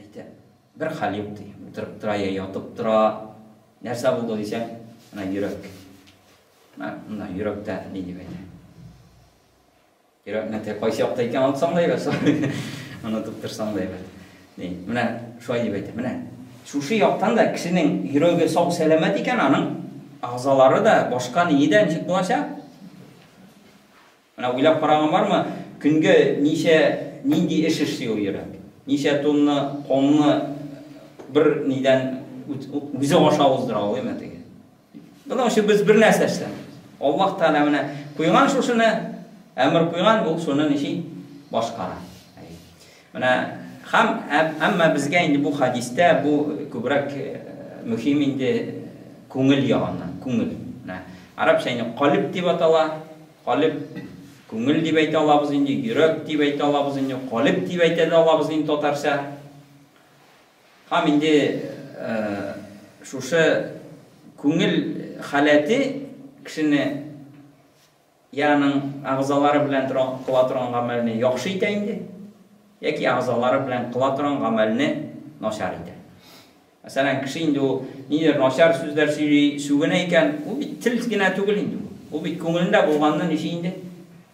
Әйтә, бер хәл юк ди. Утырып тора я ятып тора. Нәрсә булды дисәң, менә йөрәк. Менә монда йөрәктә ни дип әйтә. Йөрәк нәтә кайсы якта икән онытсаң да әйбәт. Онытып торсаң да әйбәт. Ни, менә шулай дип әйтә. Менә шушы яктан да кешенең йөрәге сау сәламәт икән, аның агзалары да, башка ние дә ничек булачак? Менә уйлап караган бармы, көнгә ничә, нинди эш эшли ул йөрәк? Ничә тонна комны бер нидән үзе аша уздыра ул, әйме теге. Моның өчен без бер нәрсә эшләмибез. Аллаһ Тәгалә менә куйган шушыны, әмер куйган, ул шуны ничек башкара. Менә һәм әмма безгә инде бу хәдистә бу күбрәк мөһим инде күңел ягыннан, күңел. Менә арабча инде калиб дип атала. Калеб, күңел дип әйтә алабыз инде, йөрәк дип әйтә алабыз инде, калеб дип әйтә дә алабыз инде татарча. Һәм инде шушы күңел халәте кешене я аның әгъзалары белән кыла торган гамәлне яхшы итә инде, яки әгъзалары белән кыла торган гамәлне начар итә. Мәсәлән, кеше инде ул нидер начар сүзләр сөйли, сүгенә икән, ул бит тел генә түгел инде ул. Ул бит күңелендә булганны ничек инде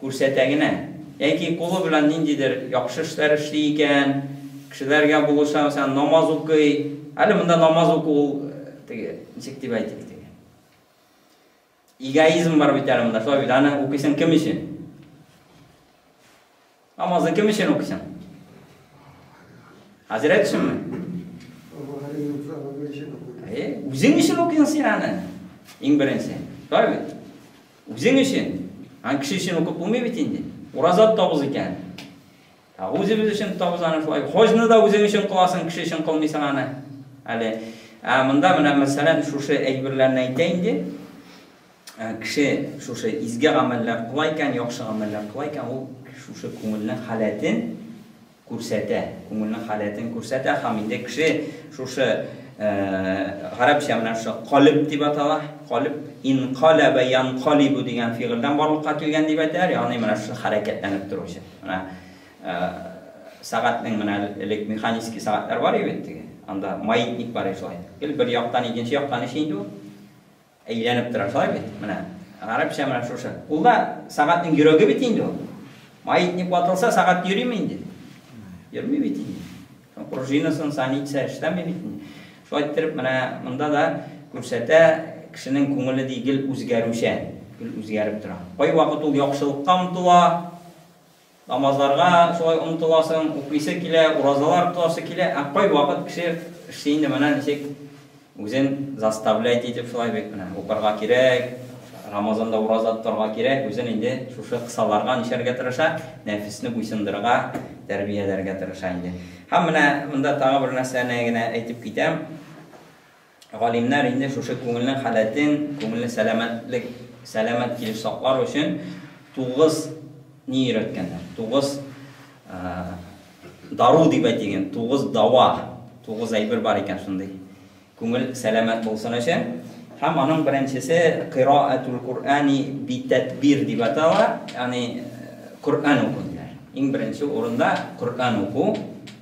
күрсәтә генә. Яки кулы белән ниндидер яхшы эшләр эшли икән, кешеләргә булыша, мәсәлән, намаз укый. Әле монда намаз уку ул теге, ничек дип әйтик теге. Эгоизм бар бит әле монда, шулай бит. Аны укыйсың кем өчен? Намазны кем өчен укыйсың? Хәзрәт өченме? Үзең өчен укыйсың син аны. Иң беренче. Шулай бит. Үзең өчен. Аны кеше өчен укып булмый бит инде. Ураза тотабыз икән. Ә үзебез өчен тотабыз аны шулай. Хаҗны да үзең өчен кыласың, кеше өчен кылмыйсың аны. Әле. Ә монда менә мәсәлән шушы әйберләрне әйтә инде. Кеше шушы изге гамәлләр кыла икән, яхшы гамәлләр кыла икән, ул шушы күңелнең халәтен күрсәтә. Күңелнең халәтен күрсәтә һәм инде кеше шушы гарәпчә менә шушы калиб дип атала. Калиб инкалаба янкалибу дигән фигыльдән барлыкка килгән дип әйтәләр, ягъни менә шушы хәрәкәтләнеп торучы. Менә сәгатьнең менә элек механический сәгатьләр бар иде бит теге. Анда маятник бар иде шулай. Гел бер яктан икенче якка ничә инде ул? Әйләнеп тора, шулай бит? Менә гарәпчә менә шушы. Ул да сәгатьнең йөрәге бит инде ул. Маятник ватылса, сәгать йөриме инде? Йөрми бит инде. Пружинасын санитса эшләми бит инде. Шулай иттереп, менә монда да күрсәтә, кешенең күңеле ди гел үзгәрүчән, гел үзгәреп тора. Кайвакыт ул яхшылыкка омтыла, намазларга шулай омтыласың, укыйсы килә, уразалар тотасы килә, ә кайвакыт кеше эшли инде менә ничек үзен заставлять итеп шулай бит менә укырга кирәк, Рамазанда ураза тотарга кирәк, үзен инде шушы кысаларга нишәргә тырыша, нәфесне буйсындырырга, тәрбияләргә тырыша инде. Һәм менә монда тагы бер нәрсәне генә әйтеп китәм. Галимнәр инде шушы күңелнең халәтен, күңелне сәламәтлек, сәламәт килеш саклар өчен 9 ни өйрәткәннәр. 9 дару дип әйтик инде, 9 дава, 9 әйбер бар икән шундый. Күңел сәламәт булсын өчен. Һәм аның беренчесе кыраатул Куръани битәдбир дип атала, ягъни Коръән уку диләр. Иң беренче урында Коръән уку,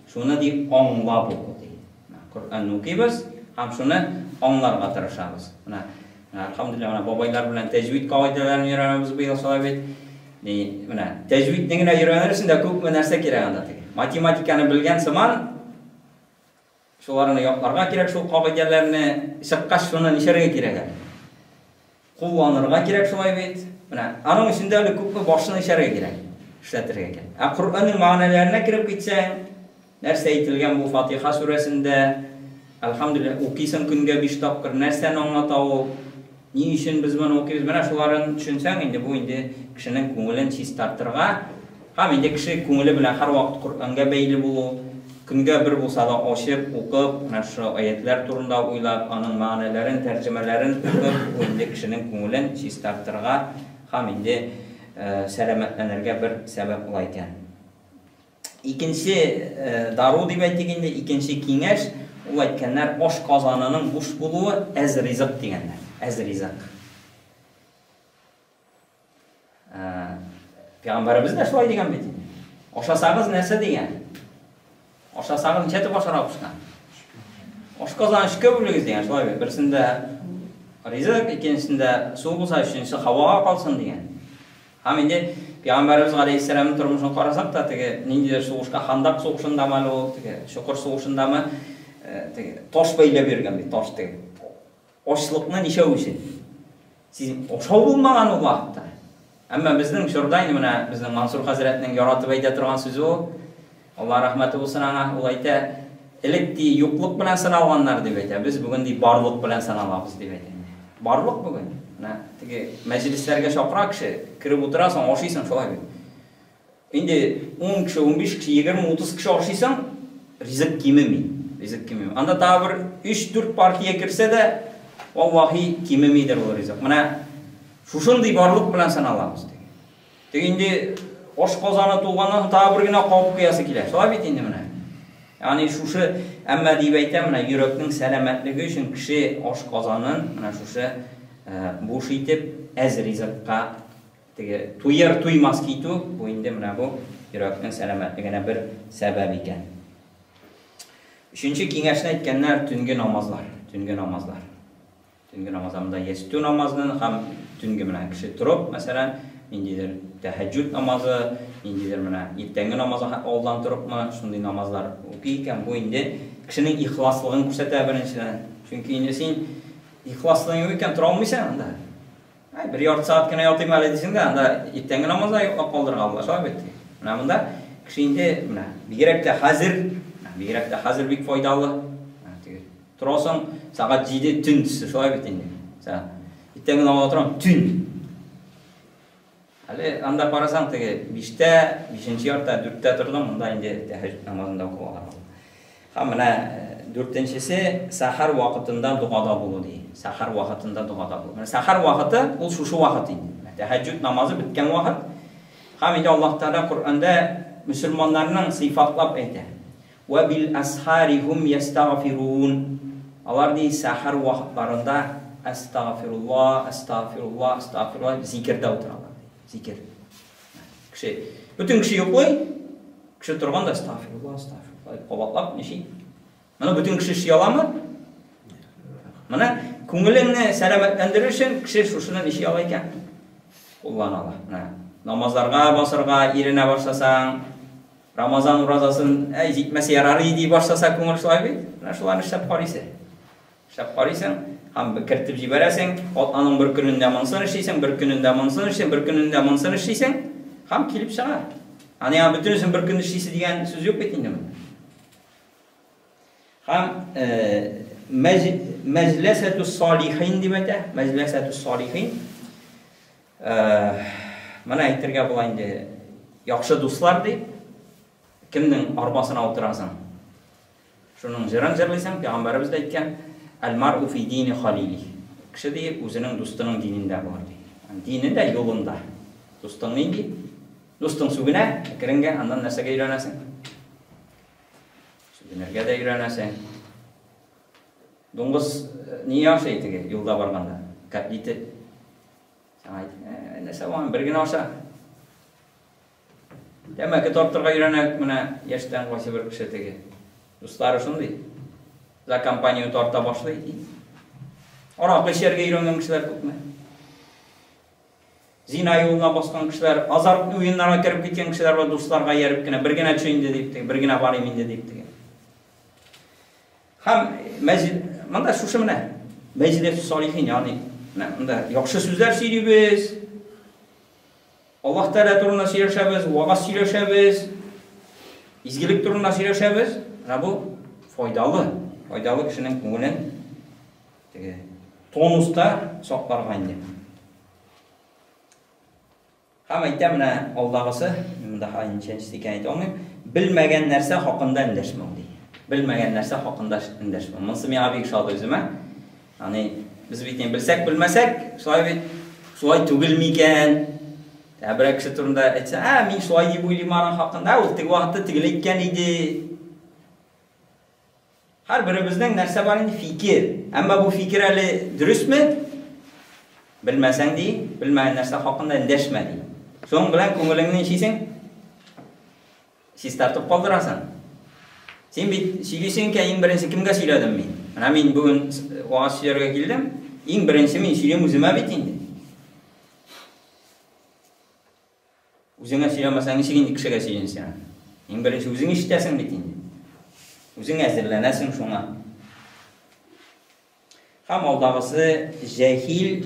шуны ди аңлап уку ди. Коръән укыйбыз һәм шуны аңларга тырышабыз. Менә әлхәмдүлилләһ, менә бабайлар белән тәҗвид кагыйдәләрен өйрәнәбез быел шулай бит. Ни, менә тәҗвидне генә өйрәнер өчен дә күпме нәрсә кирәк анда теге. Математиканы белгән сыман Шуларны якларга кирәк, шул кагыйдәләрне. Чыккач, шуны нишәргә кирәк әле? Кулланырга кирәк шулай бит. Менә аның өчен дә әле күпме башны эчәргә кирәк, эшләтергә кирәк. Ә Коръәннең мәгънәләренә кереп китсәң, нәрсә әйтелгән бу Фатиха сүрәсендә? Әлхәмдүлилләһ, укыйсың көнгә 5 тапкыр, нәрсәне аңлата ул? Ни өчен без моны укыйбыз? Менә шуларын төшенсәң, инде бу инде кешенең күңелен чистартырга һәм инде кеше күңеле белән һәрвакыт Коръәнгә бәйле булу, көнгә бер булса да ачып, укып, менә шушы аятьләр турында уйлап, аның мәгънәләрен, тәрҗемәләрен укып, бу инде кешенең күңелен чистартырга һәм инде сәламәтләнергә бер сәбәп була икән. Икенче дару дип әйтик инде, икенче киңәш, ул әйткәннәр, аш казанының буш булуы әз ризык дигәннәр. Әз ризык. Пәйгамбәребез дә шулай дигән бит. Ашасагыз нәрсә дигән? Ашасагыз ничә төп ашарга кушкан? Ашказан өчкә бүлегез дигән, шулай бит. Берсендә ризык, икенчесендә су булса, өченчесе һавага калсын дигән. Һәм инде Пәйгамбәребез галәйһиссәламның тормышын карасак та, теге ниндидер сугышка, Хандак сугышындамы әле ул, теге чокыр сугышындамы, теге таш бәйләп йөргән бит, таш теге. Ачлыкны ничәү өчен? Сез ашау булмаган ул вакытта. Әмма безнең чорда инде менә безнең Мансур хәзрәтнең яратып әйтә торган сүзе ул. Алла рәхмәте булсын аңа, ул әйтә, элек ди юклык белән сыналганнар дип әйтә, без бүген ди барлык белән сыналабыз дип әйтә. Барлык бүген. Менә теге мәҗлесләргә чакыра кеше, кереп утырасың, ашыйсың шулай бит. Инде 10 кеше, 15 кеше, 20, 30 кеше ашыйсың, ризык кимеми. Ризык кимеми. Анда тагы бер 3-4 партия керсә дә, валлаһи кимемидер ул ризык. Менә шушындый барлык белән сыналабыз. Теге инде аш казаны тулганнан соң тагы бер генә кабып куясы килә. Шулай бит инде менә. Ягъни шушы, әмма дип әйтәм, менә йөрәкнең сәламәтлеге өчен кеше аш казанын менә шушы буш итеп, әз ризыкка теге туер туймас китү, бу инде менә бу йөрәкнең сәламәтлегенә бер сәбәп икән. Өченче киңәшне әйткәннәр төнге намазлар, төнге намазлар. Төнге намазында ястү намазын һәм төнге менә кеше торып, мәсәлән, ниндидер тәһәҗҗүд намазы, ниндидер менә иртәнге намазга алдан торыпмы, шундый намазлар укый икән, бу инде кешенең ихласлыгын күрсәтә беренчедән. Чөнки инде син ихласлыгың юк икән, тора алмыйсың анда. Әй, бер ярты сәгать кенә ятыйм әле дисең дә, анда иртәнге намазда йоклап калдырырга була, шулай бит. Менә монда кеше инде менә бигрәк тә хәзер, бигрәк тә хәзер бик файдалы. Теге торасың, сәгать 7 төн төсе, шулай бит инде. Сәгать. Иртәнге намазга торам, төн. Әле анда карасаң, теге 5-тә, 5-нче яртыда, 4-тә тордың, монда инде тәһәҗҗүд намазын да укып алырга. Һәм менә дүртенчесе сәхәр вакытында догада булу ди. Сәхәр вакытында догада булу. Менә сәхәр вакыты ул шушы вакыт инде. Тәһәҗҗүд намазы беткән вакыт. Һәм инде Аллаһ Тәгалә Коръәндә мөселманнарның сыйфатлап әйтә. Вә бил асхари хум ястагфирун. Алар ди сәхәр вакытларында әстагфирулла, әстагфирулла, әстагфирулла дип зикердә утыралар. Зикер. Кеше, бөтен кеше йоклый, кеше торган да әстагфирулла, әстагфирулла дип кабатлап ничек? Моны бөтен кеше эшли аламы? Моны күңелеңне сәламәтләндерер өчен кеше шушыны ничек ала икән? Куллана ала. Менә намазларга басырга иренә башласаң, Рамазан уразасын, әй, җитмәсә ярар иде ди башласа күңел шулай бит. Менә шуларны эшләп карыйсың. Эшләп карыйсың һәм кертеп җибәрәсең. Атнаның бер көнендә монысын эшлисең, бер көнендә монысын эшлисең, бер көнендә монысын эшлисең һәм килеп чыга. Аны яңа бөтенесен бер көн эшлисе дигән сүз юк бит инде монда. Һәм мәҗләсәтү салихин дип әйтә, мәҗләсәтү салихин. Моны әйтергә була инде, яхшы дуслар дип, кемнең арбасына утырасың? Шуның җырын җырлыйсың, пәйгамбәребез дә әйткән, Әл-мар'у фи дини халили. Кеше ди, үзенең дустының динендә булыр ди. Динендә, юлында. Дустың нинди? Дустың сүгенә, әкренгә, аннан нәрсәгә өйрәнәсең? Сүгенергә дә өйрәнәсең. Дуңгыз ни ашый теге юлда барганда? Котлеты. Саңа әйт, нәрсә булган, бер генә аша. Тәмәке тартырга өйрәнә менә яшьтән кайсы бер кеше теге. Дуслары шундый. За компанию тарта башлый. Аракы эчәргә өйрәнгән кешеләр күпме? Зина юлына баскан кешеләр, азарт уеннарга кереп киткән кешеләр бар, дусларга ияреп кенә, бер генә төш инде дип, бер генә барыйм инде дип теге. Һәм монда шушы менә мәҗлес салихин, ягъни менә монда яхшы сүзләр сөйлибез. Аллаһ Тәгалә турында сөйләшәбез, вагаз сөйләшәбез, изгелек турында сөйләшәбез. Менә бу файдалы, файдалы кешенең күңелен теге тонуста сакларга инде. Һәм әйтә менә алдагысы, мин монда һай ничәнчесе икәнен әйтә алмыйм, белмәгән нәрсә хакында эндәшмәү ди. Белмәгән нәрсә хакында эндәшмәү. Монысы миңа бик ошады үземә. Ягъни без бит инде белсәк, белмәсәк, шулай бит, шулай түгел микән? Ә берәр кеше турында әйтсә, ә мин шулай дип уйлыйм аның хакында, ул теге вакытта тегеләй әйткән иде. Һәрберебезнең нәрсә бар инде? Фикер. Әмма бу фикер әле дөресме? Белмәсәң ди, белмәгән нәрсә хакында эндәшмә ди. Шуның белән күңелеңне ничисең? Чистартып калдырасың. Син бит сөйлисең икән, иң беренче кемгә сөйләдем мин? Менә мин бүген вагаз сөйләргә килдем. Иң беренче мин сөйлим үземә бит инде. Үзеңә сөйләмәсәң, ничек инде кешегә сөйлисең син? Иң беренче үзең ишетәсең бит инде. Үзең әзерләнәсең шуңа. Һәм алдагысы җәһил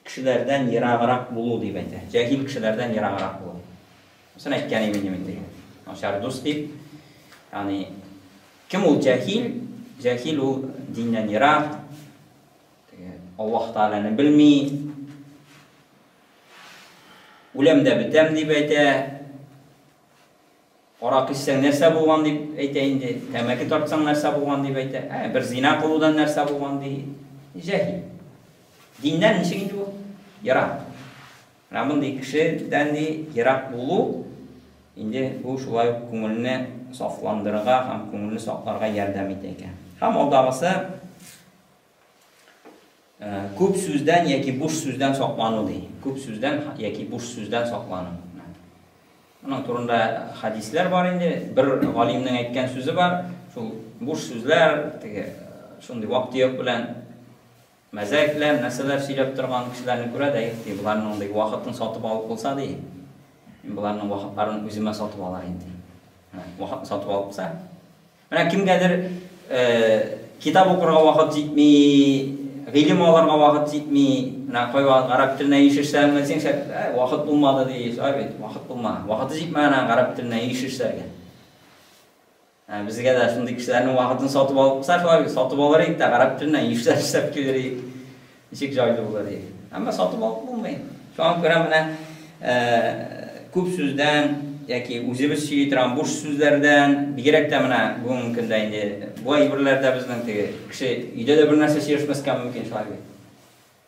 кешеләрдән ераграк булу дип әйтә. Җәһил кешеләрдән ераграк булу. Монысын әйткән идем инде. Начар дус дип. Ягъни кем ул җәһил? Җәһил ул диннән ерак, Теге Аллаһ Тәгаләне белми. Үләм дә бетәм дип әйтә. Аракы эчсәң нәрсә булган дип әйтә инде. Тәмәке тартсаң нәрсә булган дип әйтә. Ә, бер зина кылудан нәрсә булган ди. Җәһил. Диннән ничек инде бу? Ерак. Менә мондый кешедән ди ерак булу инде бу шулай ук күңелне сафландырырга һәм күңелне сакларга ярдәм итә икән. Һәм алдагысы Күп сүздән яки буш сүздән саклану ди. Күп сүздән яки буш сүздән саклану. Моның турында хадисләр бар инде. Бер галимнең әйткән сүзе бар. Шул буш сүзләр, теге шундый вак-төяк белән мәзәкләр, нәрсәләр сөйләп торган кешеләрне күрә дә, их, ди, боларның андый вакытын сатып алып булса, ди, мин боларның вакытларын үземә сатып алар инде. Вакытын сатып алып булса, Менә кемгәдер китап укырга вакыт җитми, гыйлем алырга вакыт җитми. Менә кайвакыт гарәп теленә ишешсәң, син шәп, вакыт булмады ди, шулай бит, вакыт булмады. Вакыты җитмәгән гарәп теленә ишешсәргә. Безгә дә шундый кешеләрнең вакытын сатып алып булса, шулай бит, сатып алыр идек тә, гарәп теленнән ишләр эшләп килер идек. Ничек җайлы булыр иде. Әмма сатып алып булмый. Шуңа күрә менә күп сүздән яки үзебез сөйли торган буш сүзләрдән, бигрәк тә менә бүгенге көндә инде бу әйберләр дә безнең теге кеше өйдә дә бер нәрсә сөйләшмәскә мөмкин шулай бит.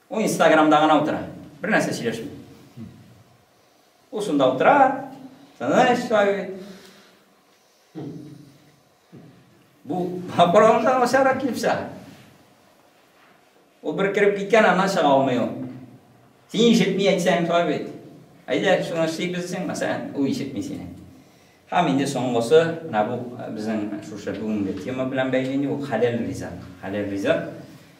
Ул Инстаграмда гына утыра. Бер нәрсә сөйләшми. Ул шунда утыра, тыныч шулай бит. Бу караңгыдан начаррак килеп чыга. Ул бер кереп киткән, аннан чыга алмый ул. Син ишетми әйтсәң, шулай бит. Әйдә, шуны эшлибез дисең, мәсәлән, ул ишетми сине. Һәм инде соңгысы, менә бу безнең шушы бүгенге тема белән бәйле инде, ул хәләл ризык. Хәләл ризык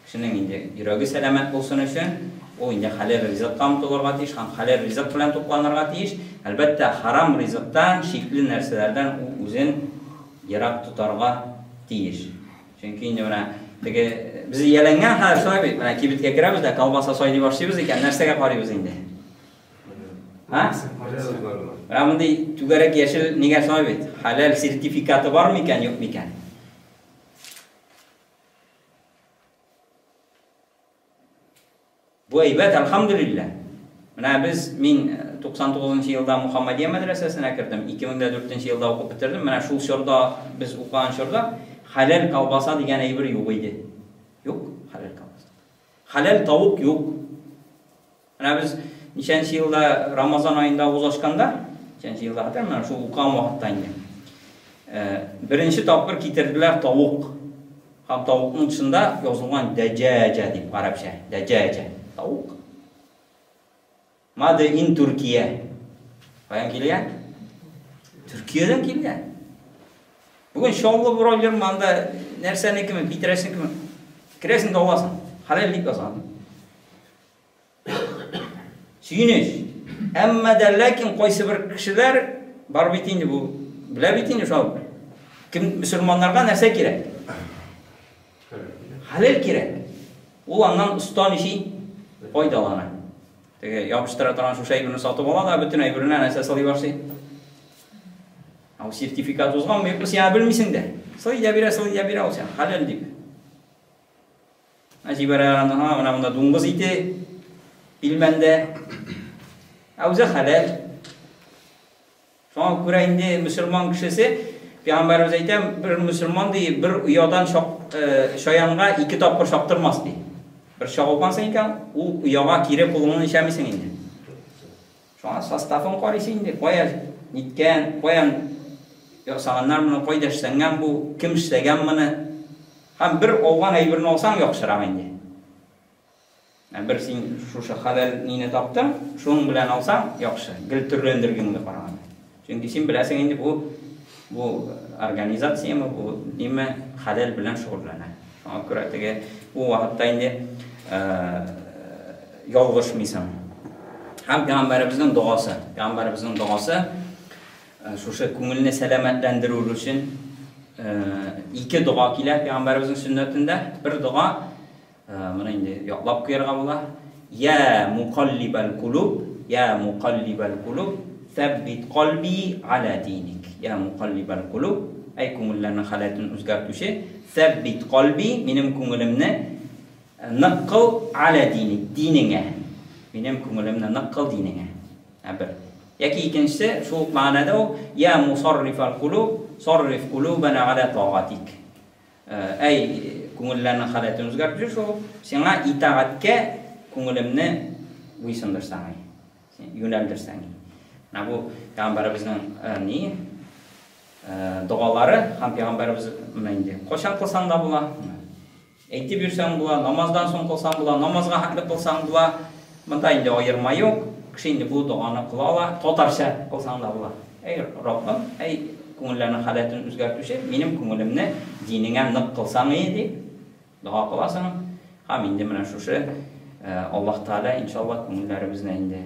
кешенең инде йөрәге сәламәт булсын өчен, ул инде хәләл ризыкка омтылырга тиеш һәм хәләл ризык белән тукланырга тиеш. Әлбәттә, харам ризыктан, шикле нәрсәләрдән ул үзен ерак тотарга тиеш. Чөнки инде менә теге без ияләнгән хәзер шулай бит, менә кибеткә керәбез дә колбаса сайлый башлыйбыз икән, нәрсәгә карыйбыз инде? Ха? Менә мондый түгәрәк яшел нигә шулай бит? Хәләл сертификаты бар микән, юк микән? Бу әйбәт, әлхәмдүлилләһ. Менә без, мин 99 нчы елда Мухаммадия мәдрәсәсенә кердем, 2004 нче елда укып бетердем. Менә шул чорда, без укыган чорда хәләл колбаса дигән әйбер юк иде. Юк, хәләл колбаса. Хәләл тавык юк. Менә без ничәнче елда Рамазан аенда авыз ачканда, ничәнче елда хәтер, менә шул укыган вакытта инде. Беренче тапкыр китерделәр тавык. Һәм тавыкның тышында язылган дәҗәҗә дип гарәпчә, дәҗәҗә, тавык. Made in Türkiye. Каян килгән? Төркиядән килгән. Бүген Чаллы бройлер монда нәрсәнекеме, Питрәчнекеме? Керәсең дә аласың. Хәләл дип язган. Сөенеч. Әмма дә ләкин кайсы бер кешеләр бар бит инде бу белә бит инде шул. Кем мөселманнарга нәрсә кирәк? Хәләл кирәк. Ул аннан оста ничи файдалана. Теге ябыштыра торган шушы әйберне сатып ала да бөтен әйберенә нәрсә сылый башлый. Ә ул сертификат узганмы, юкмы, син аны белмисең дә. Сылый да бирә, сылый да бирә ул сиңа, хәләл дип. Ә җибәрә аны, һа, менә монда дуңгыз ите, пилмәндә. Ә үзе хәләл. Шуңа күрә инде мөселман кешесе, пәйгамбәребез әйтә, бер мөселман ди, бер оядан чак, чаянга ике тапкыр чактырмас ди. Бер чагылгансың икән, ул ояга кире кулыңны ишәмисең инде. Шуңа составын карыйсың инде, кая ниткән, каян ясаганнар моны, кайда эшләнгән бу, кем эшләгән моны. Һәм бер алган әйберне алсаң яхшырак инде. Ә бер син шушы хәләл нине таптың, шуның белән алсаң яхшы, гел төрләндергәнгә караганда. Чөнки син беләсең инде бу бу организацияме, бу ниме хәләл белән шөгыльләнә. Шуңа күрә теге бу вакытта инде ялгышмыйсың. Һәм пәйгамбәребезнең догасы, пәйгамбәребезнең догасы шушы күңелне сәламәтләндерү өчен ике дога килә пәйгамбәребезнең сөннәтендә. Бер дога Моны инде яклап куярга була. Я мукаллибал кулуб, я мукаллибал кулуб, сәббит кальби аля диник. Я мукаллибал кулуб, әй күңелләрнең халәтен үзгәртүче, сәббит кальби, минем күңелемне нык кыл аля диник, динеңә. Минем күңелемне нык кыл динеңә. Ә бер. Яки икенчесе, шул ук мәгънәдә ул, я мусаррифал кулуб, сарриф кулубана аля тагатик. Әй, күңелләрнең халәтен үзгәртүче шул, сиңа итагатькә күңелемне буйсындырсаң, юнәлдерсәң. Менә бу пәйгамбәребезнең ни догалары һәм пәйгамбәребез менә инде кайчан кылсаң да була. Әйтеп йөрсәң була, намаздан соң кылсаң була, намазга хәтле кылсаң була. Монда инде аерма юк. Кеше инде бу доганы кыла ала, татарча кылсаң да була. Әй, Раббым, әй, күңелләрнең халәтен үзгәртүче, минем күңелемне динеңә нык кылсаң ие, дип дога кыласың. Һәм инде менә шушы Аллаһ Тәгалә, иншалла, күңелләребезне инде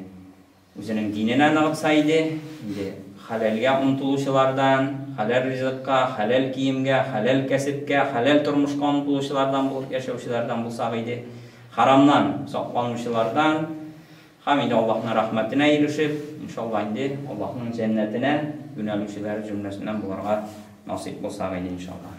үзенең диненә ныгытса иде, инде хәләлгә омтылучылардан, хәләл ризыкка, хәләл киемгә, хәләл кәсепкә, хәләл тормышка омтылучылардан булып яшәүчеләрдән булсак иде. Харамнан сакланучылардан һәм инде Аллаһның рәхмәтенә ирешеп, иншалла инде Аллаһның җәннәтенә юнәлүчеләр җөмләсеннән булырга насыйп булса иде, иншалла.